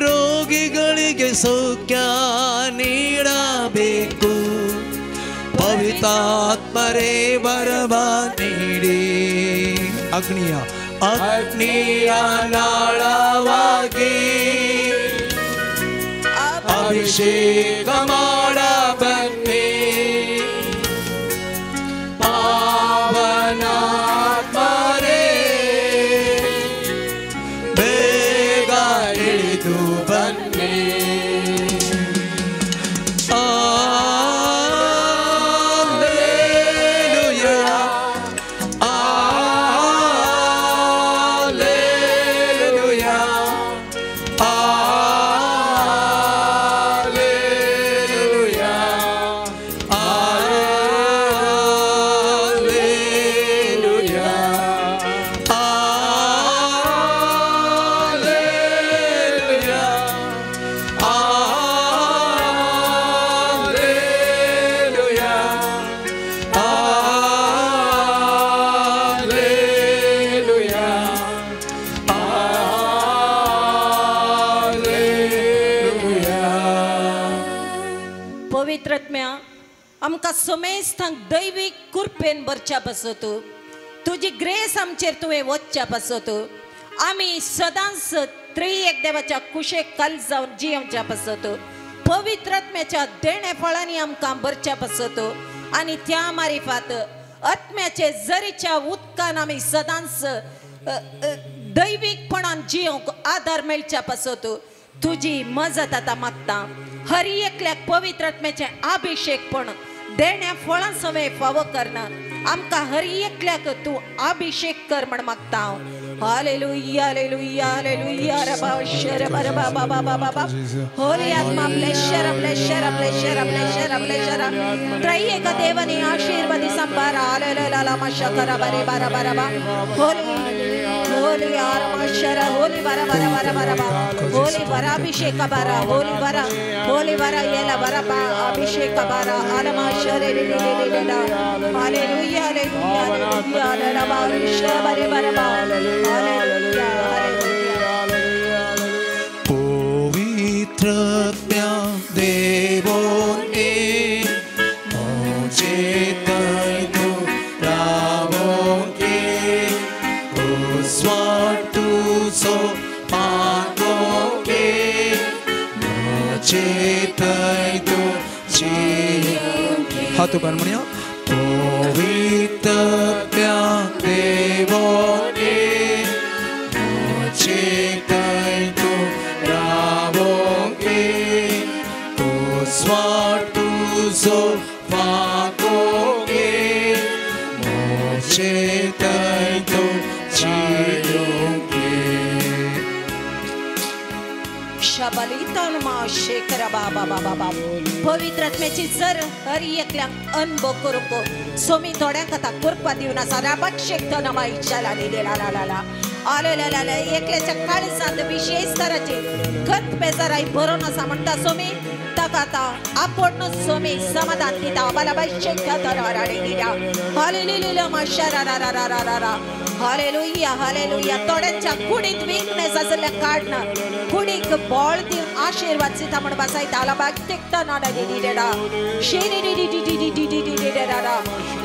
ರೋಗಿಗಳಿಗೆ ಸೌಖ್ಯ ನೀಡಬೇಕು, ಪವಿತ್ರಾತ್ಮರೇ ವರವ ನೀಡಿ. ಅಗ್ನಿಯ ಅಗ್ನಿಯ ನಾಳವಾಗಿ ಅಭಿಷೇಕ ಮಾಡ ಬನ್ನಿ. ಪಾವನಾತ್ಮರೇ ಬೇಗ ಇಳಿದು ಬನ್ನಿ. Hallelujah hallelujah hallelujah hallelujah hallelujah hallelujah hallelujah hallelujah. पवित्रात्म्या आमकां समेस्तांक दैवीक कृपेन भरच्या पासत तुजी ग्रेस आमचेर तुवें वचच्या पासत आमी सदांच त्रिएक देवाच्या कुशेक कल जावन जियेवच्या पासत पवित्रात्म्याच्या देणे फळांनी आमकां भरच्या पासत आनी त्या मारिफात आत्म्याचे जरीच्या उदकान आमी सदांच दैवीकपणान जियोंक आदार मेळच्या पासत तुजी मजत आतां मागता. हर एकल्याक पवित्र आत्म्याचें अभिषेकपण देण्या फळां सवें फावो करना आमकां हर एकल्याक तूं अभिषेक कर म्हण मागता हांव. हालेलुया हालेलुया हालेलुया रबा शरबा रबा बाबा बाबा बाबा. होली आत्मा ब्लेशर ब्लेशर ब्लेशर ब्लेशर ब्लेशर त्रैएक देवनी आशीर्वादी संभारा. हालेलुया माशा करा बरे बारा बारा बा. होली होली आरमाशर होली बारा बारा बारा बारा बा. होली बारा अभिषेक बारा होली बारा होली बारा येला बारा बा अभिषेक बारा आलमाशर रे रे रे रे रे. हालेलुया हालेलुया हालेलुया हालेलुया बारा बारे बारा बा. Hallelujah hallelujah. पवित्र देवोने मुझे तू रावोगे तुझो पागोगे मुझे तू जी. हाथ ऊपर मुनिया. पवित्र देवोने मुझे तू रावोगे तुझो पागोगे चेताय तो जियोगे पवित्र आत्म्याची जर हरी एकल्याक अनुभव करूंक सोमी थोड्यांक आतां कृपा दिवन आसा राबाक्षेक नमा इच्छा ला आले एकल्याच्या काळजांत विशेष तराचे गत बेजाराय भरून आसा म्हणटा सोमी ताका आतां आपूण सोमी समाधान दिता बालाबाक्षेक हालेलुया हालेलुया. थोड्यांच्या कुडीत विकनेस आसल्या काडना कुडीक बळ दिवन आशिर्वाद दिता म्हण बसायता आलाबाग टेकता नाडा दिडेडा शेरी D D D D D D D डेडा.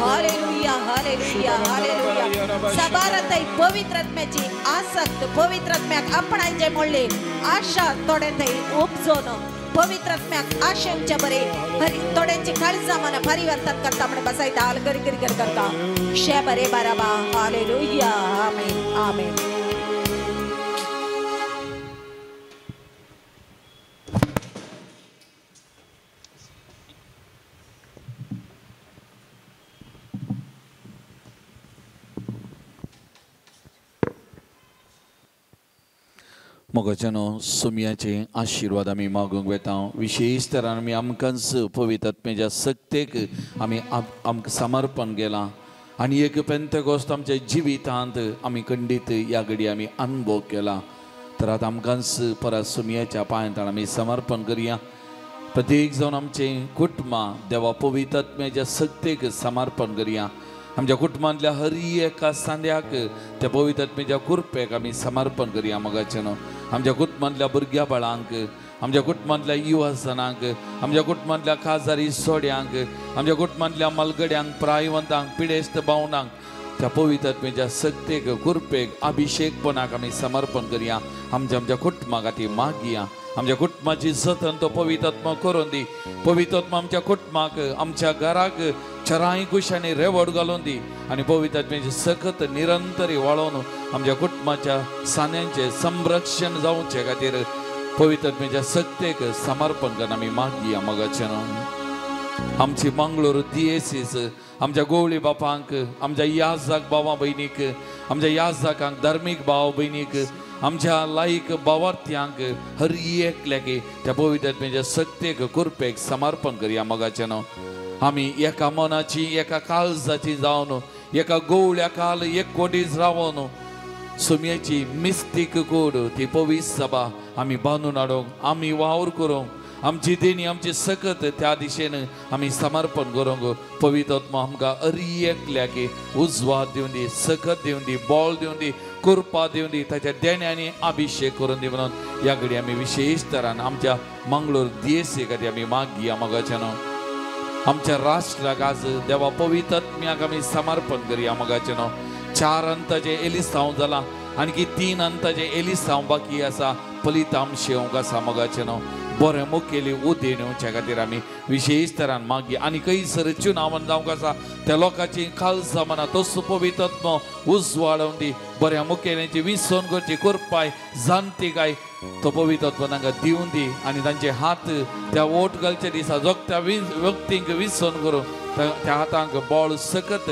Hallelujah hallelujah hallelujah. सबारांतय पवित्र आत्म्याची आसक्त पवित्र आत्म्याक आपणायचे म्हणले आशा थोड्यांतय उपजोन पवित्र आत्म्याक आशेवचे बरे हरी थोड्यांची काळजा मना परिवर्तन करता म्हण बसायता हाल करी करी कर करता शे बरे बाराबा. हालेलुया आमेन आमेन. मोगाच्यानो सुमयाचे आशिर्वाद आमी मागूंक वेता. विशेष तरान आमी आमकांच पवित्र आत्म्याच्या सक्तेक आमी आमकां समर्पण केलां आनी एक पेंतेकोस्त आमच्या जिवितांत आमी खंडीत ह्या घडी आमी अनुभव केला. तर आतां आमकांच परत सुमयाच्या पांयांत आमी समर्पण करया. प्रत्येक जावन आमचें कुटुंबां देवा पवित्र आत्म्याच्या सक्तेक समर्पण करया. आमच्या कुटुंबांतल्या हर एका सांद्याक त्या पवित्र आत्म्याच्या कृपेक आमी समर्पण करया. मोगाच्यानो आमच्या कुटुंबांतल्या भुरग्या बाळांक, आमच्या कुटुंबांतल्या युवाजनांक, आमच्या कुटुंबांतल्या काजारी सोड्यांक, आमच्या कुटुंबांतल्या मलगड्यांक, प्रायवंतांक, पिडेस्त भावनांक त्या पवित्र आत्म्याच्या सक्तेक कृपेक अभिषेकपणाक आमी समर्पण करया. आमच्या आमच्या कुटुंबा खातीर मागया. आमच्या कुटुंबाची जतन तो पवित्र आत्मा करून दी. पवित्र आत्मा आमच्या कुटुंबाक आमच्या घराक चरांय कुशांनी रेवड घालून दी आनी पवित्र आत्म्याची सकत निरंतरी वाळोवन आमच्या कुटुंबाच्या सान्यांचें संरक्षण जावचे खातीर पवित्र आत्म्याच्या सक्तेक समर्पण करून आमी मागया. मोगाच्यानो आमची मंगळूर दियेसीस आमच्या गोवळी बापांक, आमच्या याजाक भावा भयणीक, आमच्या याजाकांक, धार्मीक भाव भयणीक, आमच्या लायक भावार्थ्यांक हर एकल्याक त्या पवित्र आत्म्याच्या सक्तेक कृपेक समर्पण करया. मोगाच्यानो आमी एका मनाची एका काळजाची जावन एका गोवळ्या काल एक कोटीच रावन सुमयेची मिस्तीक कोड ती पवित्र सभा आमी बांदून हाडूंक आमी वावर करूंक आमची देणी आमची सकत त्या दिशेन आमी समर्पण करूंक पवित्र आत्मा आमकां हर एकल्याक उजवाड दिवन दी, सकत दिवन दी, बळ दिवन दी, कृपा दिवन दी, ताच्या देण्यांनी अभिषेक करून दी म्हणून ह्या घडी आमी विशेष तरान आमच्या मंगळूर दियेसी खातीर आमी मागया. मोगाच्यानो आमच्या राष्ट्राक आज देवा पवित्र आत्म्याक आमी समर्पण करया. मोगाच्यानो 4 अंताचे एलिसांव जाला आणखी 3 अंताचे एलिसांव बाकी आसा फलितांश येवंक आसा. मोगाच्यानो बरें मुखेली उदेण येवच्या खातीर आमी विशेष तरान मागया. आनी खंयसर चुनावन जावंक आसा त्या लोकांची खालसा मना तसो पवित्र आत्मो उजवाडोवन दी. बऱ्या मुखेल्यांची विसवण करची कृपाय जाणतीकाय तो पवित्र आत्मो तांकां दिवन दी आनी तांचे हात त्या वोट घालच्या दिसा जोगत्या व्यक्तींक विसवण करून त्या हातांक बळ सकत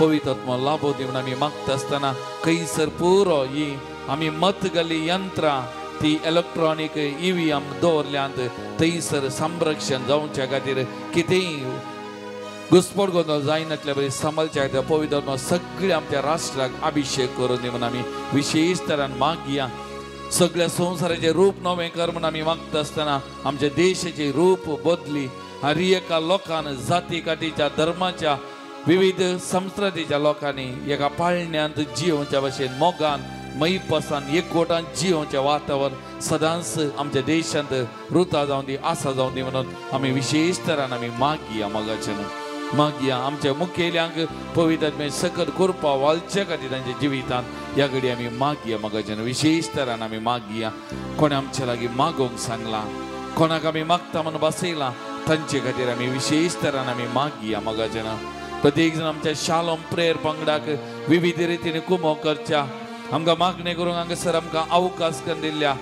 पवित्र आत्मो लाभो दी म्हणून आमी मागता आसतना खंयसर पुरो ही आमी मत घाल्ली यंत्रां ती इलेक्ट्रॉनीक EVM दवरल्यांत थंयसर संरक्षण जावच्या खातीर कितेंय घुसपट गोंदळ जायनातल्या बरी सांबाळच्या खातीर पवित्र आत्मा सगळ्या आमच्या राष्ट्राक अभिषेक करून दी म्हणून आमी विशेष तरान मागया. सगळ्या संवसाराचें रूप नवें कर म्हणून आमी मागता आसतना आमच्या देशाचें रूप बदली हर एका लोकान जाती कातीच्या धर्माच्या विविध संस्कृतीच्या लोकांनी एका पाळण्यांत जियोवच्या भशेन मोगान मैपसान एकवटान जियोवचें वातावरण सदांच आमच्या देशांत रुता जावन दी, आसा जावन दी म्हणून आमी विशेष तरान आमी मागया. मोगाच्यान मागया आमच्या मुखेल्यांक पवित्र आत्म्याची सकत कृपा वालच्या खातीर तांच्या जिवितांत ह्या घडी आमी मागया. मोगाच्यान विशेष तरान आमी मागया. कोणें आमच्या लागीं मागोवंक सांगलां, कोणाक आमी मागता म्हणून बसयलां तांचे खातीर आमी विशेष तरान आमी मागया. मोगाच्यान प्रत्येक जाण आमच्या शालोम प्रेयर पंगडाक विविध रितीन कुमो करच्या आमकां मागणें करूंक हांगासर आमकां अवकाश करून दिल्ल्या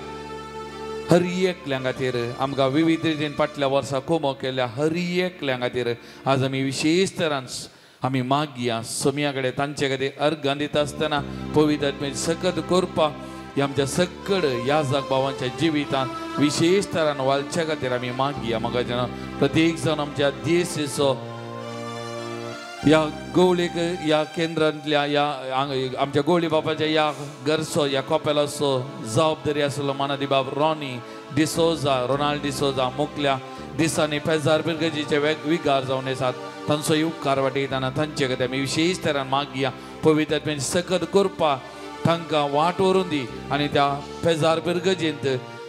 हर एकल्या खातीर आमकां विविध रितीन फाटल्या वर्सा कुमो केल्या हर एकल्या खातीर आज आमी विशेष तरान आमी मागया सोम्या कडेन तांचे खातीर अर्गां दिता आसतना पवित्र आत्म्याची सकत करपा ही आमच्या सकड याजक भावांच्या जिवितांत विशेष तरान वालच्या खातीर आमी मागया. म्हाका जेन्ना प्रत्येक जावन आमच्या देशेचो ह्या गोवळीक ह्या केंद्रांतल्या ह्या आमच्या गोवळी बापाच्या ह्या घरचो ह्या कपेलाचो जबाबदारी आसलो मानादी बाब रॉनी डिसोजा रोनाल्ड डिसोजा मुखल्या दिसांनी पेजार बिरगजीचे विगार जावन आसात तांचो उपकार वाटयतना तांचे खातीर आमी विशेष तरान मागया. पवित्र आत्म्याची सकत करपा तांकां वाट व्हरून दी आनी त्या पेजार बिरगजींत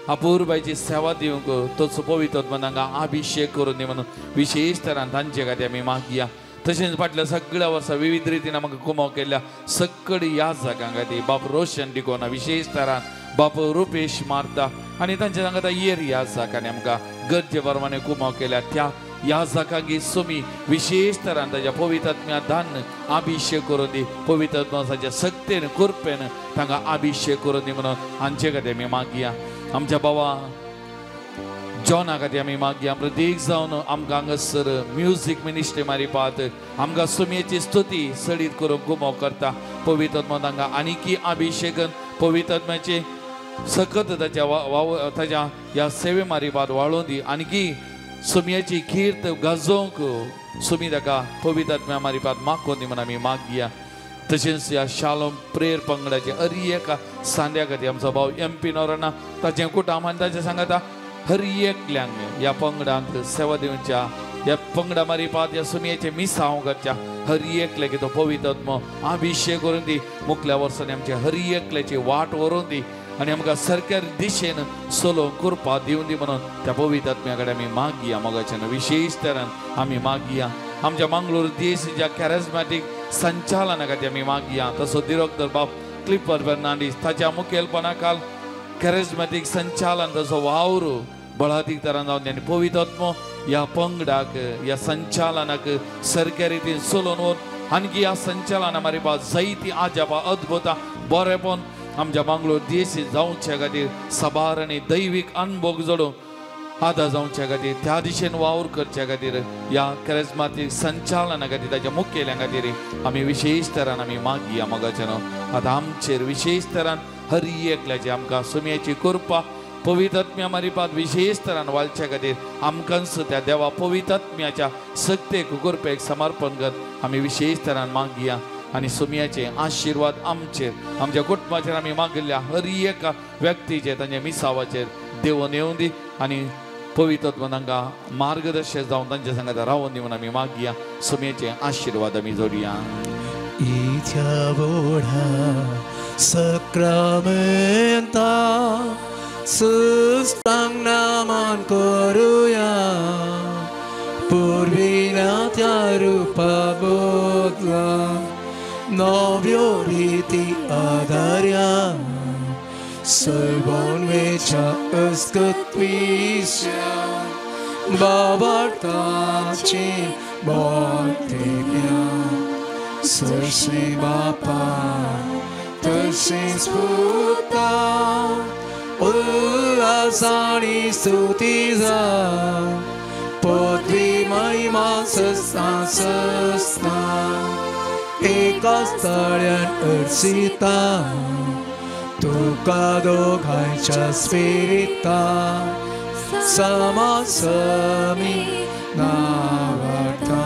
अपूर्बायची सेवा दिवंक तोच पवित्र आत्मा तांकां अभिशेक करून दी म्हणून विशेष तरान तांचे खातीर आमी मागया. तशेंच फाटल्या सगळ्या वर्सा विविध रितीन आमकां कुमो केल्ल्या सकड ह्या जागां खातीर बाप रोशन डिकोना विशेष तरान बाप रुपेश मारता आनी तांच्या सांगता येर ह्या जाकांनी आमकां गरजे प्रमाणे कुमो केल्या त्या ह्या जाकांगी सुमी विशेष तरान ताच्या पवित्र आत्म्या दान अभिशेक करून दी. पवित्र आत्मा ताच्या सक्तेन कृपेन तांकां अभिशेक करून दी म्हणून हांचे खातीर आमी मागया. आमच्या बाबा जॉना खातीर आमी मागया. प्रत्येक जावन आमकां हांगासर म्युजीक मिनिस्ट्री मारिपात आमकां सुमयेची स्तुती सडीत करून गुमो करता. पवित्र आत्मा तांकां आनीकी अभिशेकन पवित्र आत्म्याचे सकत ताच्या ताच्या ह्या सेवे मारिपात वाळोवन दी आनीकी सुमयेची कीर्त गाजोवंक सुमी ताका पवित्र आत्म्या मारिपात मागोवन दी म्हणून आमी मागया. तशेंच ह्या शालोम प्रेयर पंगडाचे हर एका सांद्या खातीर आमचो भाव एम पी नोराना ताचें कुटाम आनी ताचें सांगता हर एकल्यांक ह्या पंगडांत सेवा दिवच्या ह्या पंगडा मारिपात ह्या सुमयेचें मिसांव करच्या हर एकल्याक तो पवित्र आत्मो अभिशेक करून दी. मुखल्या वर्सांनी आमच्या हर एकल्याची वाट व्हरून दी आनी आमकां सरकारी दिशेन चलोवंक कृपा दिवन दी म्हणून त्या पवित्र आत्म्या कडेन आमी मागया. मोगाच्यान विशेष तरान आमी मागया. आमच्या मंगळूर देश ज्या कॅरिज्मॅटीक संचालना खातीर आमी मागया. तसो दिरोक्तर बाब क्लिपर फेर्नांडीस ताच्या मुखेलपणा खाल कॅरिज्मॅटीक संचालन तसो वावर बळादीक तरान जावन आनी पवित्र आत्मो ह्या पंगडाक ह्या संचालनाक सरकारी रितीन चलोवन व्हरून आणखी ह्या संचालना मारिपा जायती आजापा अद्भुतां बरेपण आमच्या मंगळूर देश जावचे खातीर साबार आनी दैवीक अनभोग जोडूंक आदार जावचे खातीर त्या दिशेन वावर करचे खातीर ह्या कॅरिज्माटीक संचालना खातीर ताच्या मुखेल्यां खातीर आमी विशेष तरान आमी मागया. मोगाच्यान आतां आमचेर विशेष तरान हर एकल्याची आमकां सुमयेची कृपा पवित्र आत्म्या मारिपात विशेष तरान वालच्या खातीर आमकांच त्या देवा पवित्र आत्म्याच्या सक्तेक कृपेक समर्पण कर आमी विशेष तरान मागया. आनी सुमयाचे आशिर्वाद आमचेर आमच्या कुटुंबाचेर आमी मागिल्ल्या हर एका व्यक्तीचेर तांच्या मिसावाचेर देवून येवं दी आनी पवित्र आत्मा तांकां मार्गदर्शक जावन तांच्या सांगाता रावून दी म्हणून आमी मागया. सुमयेचे आशिर्वाद आमी जोडया. इथ्या व्हडा सक्रामेंता सुस्तांग नामान करुया पुर्विल्या त्या रुपा बदला नव्यो रिती आधार्या सर्वोन वेच्या अस्कत्विश्या बाबार्थाची मोठेप्या सरशी बापा तशीच पुता उल्हासानी स्तुती जा पदवी महिमा सस्ना सस्ना एका स्थळ्यान अर्सिता तुका दोघांच्या स्पिरिता समासमी नावार्ता.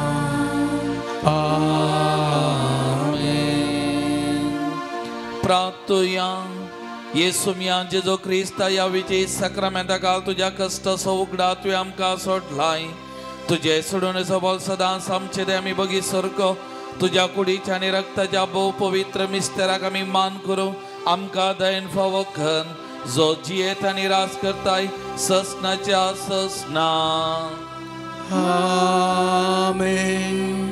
आमेन. प्रार्थुया. येसुम्या जेजो क्रिस्ता ह्या विजय सक्रामेंता काल तुज्या कश्टाचो उगडा तुवें आमकां सोडलाय. तुजे सोडून सबल सदांच आमचे ते आमी बगी सारको तुज्या कुडीच्या आनी रक्ताच्या भोव पवित्र मिस्तेराक आमी मान करूं आमकां दयन फावो खन जो जियेत आनी राज करताय ससनाच्या ससना. आमेन.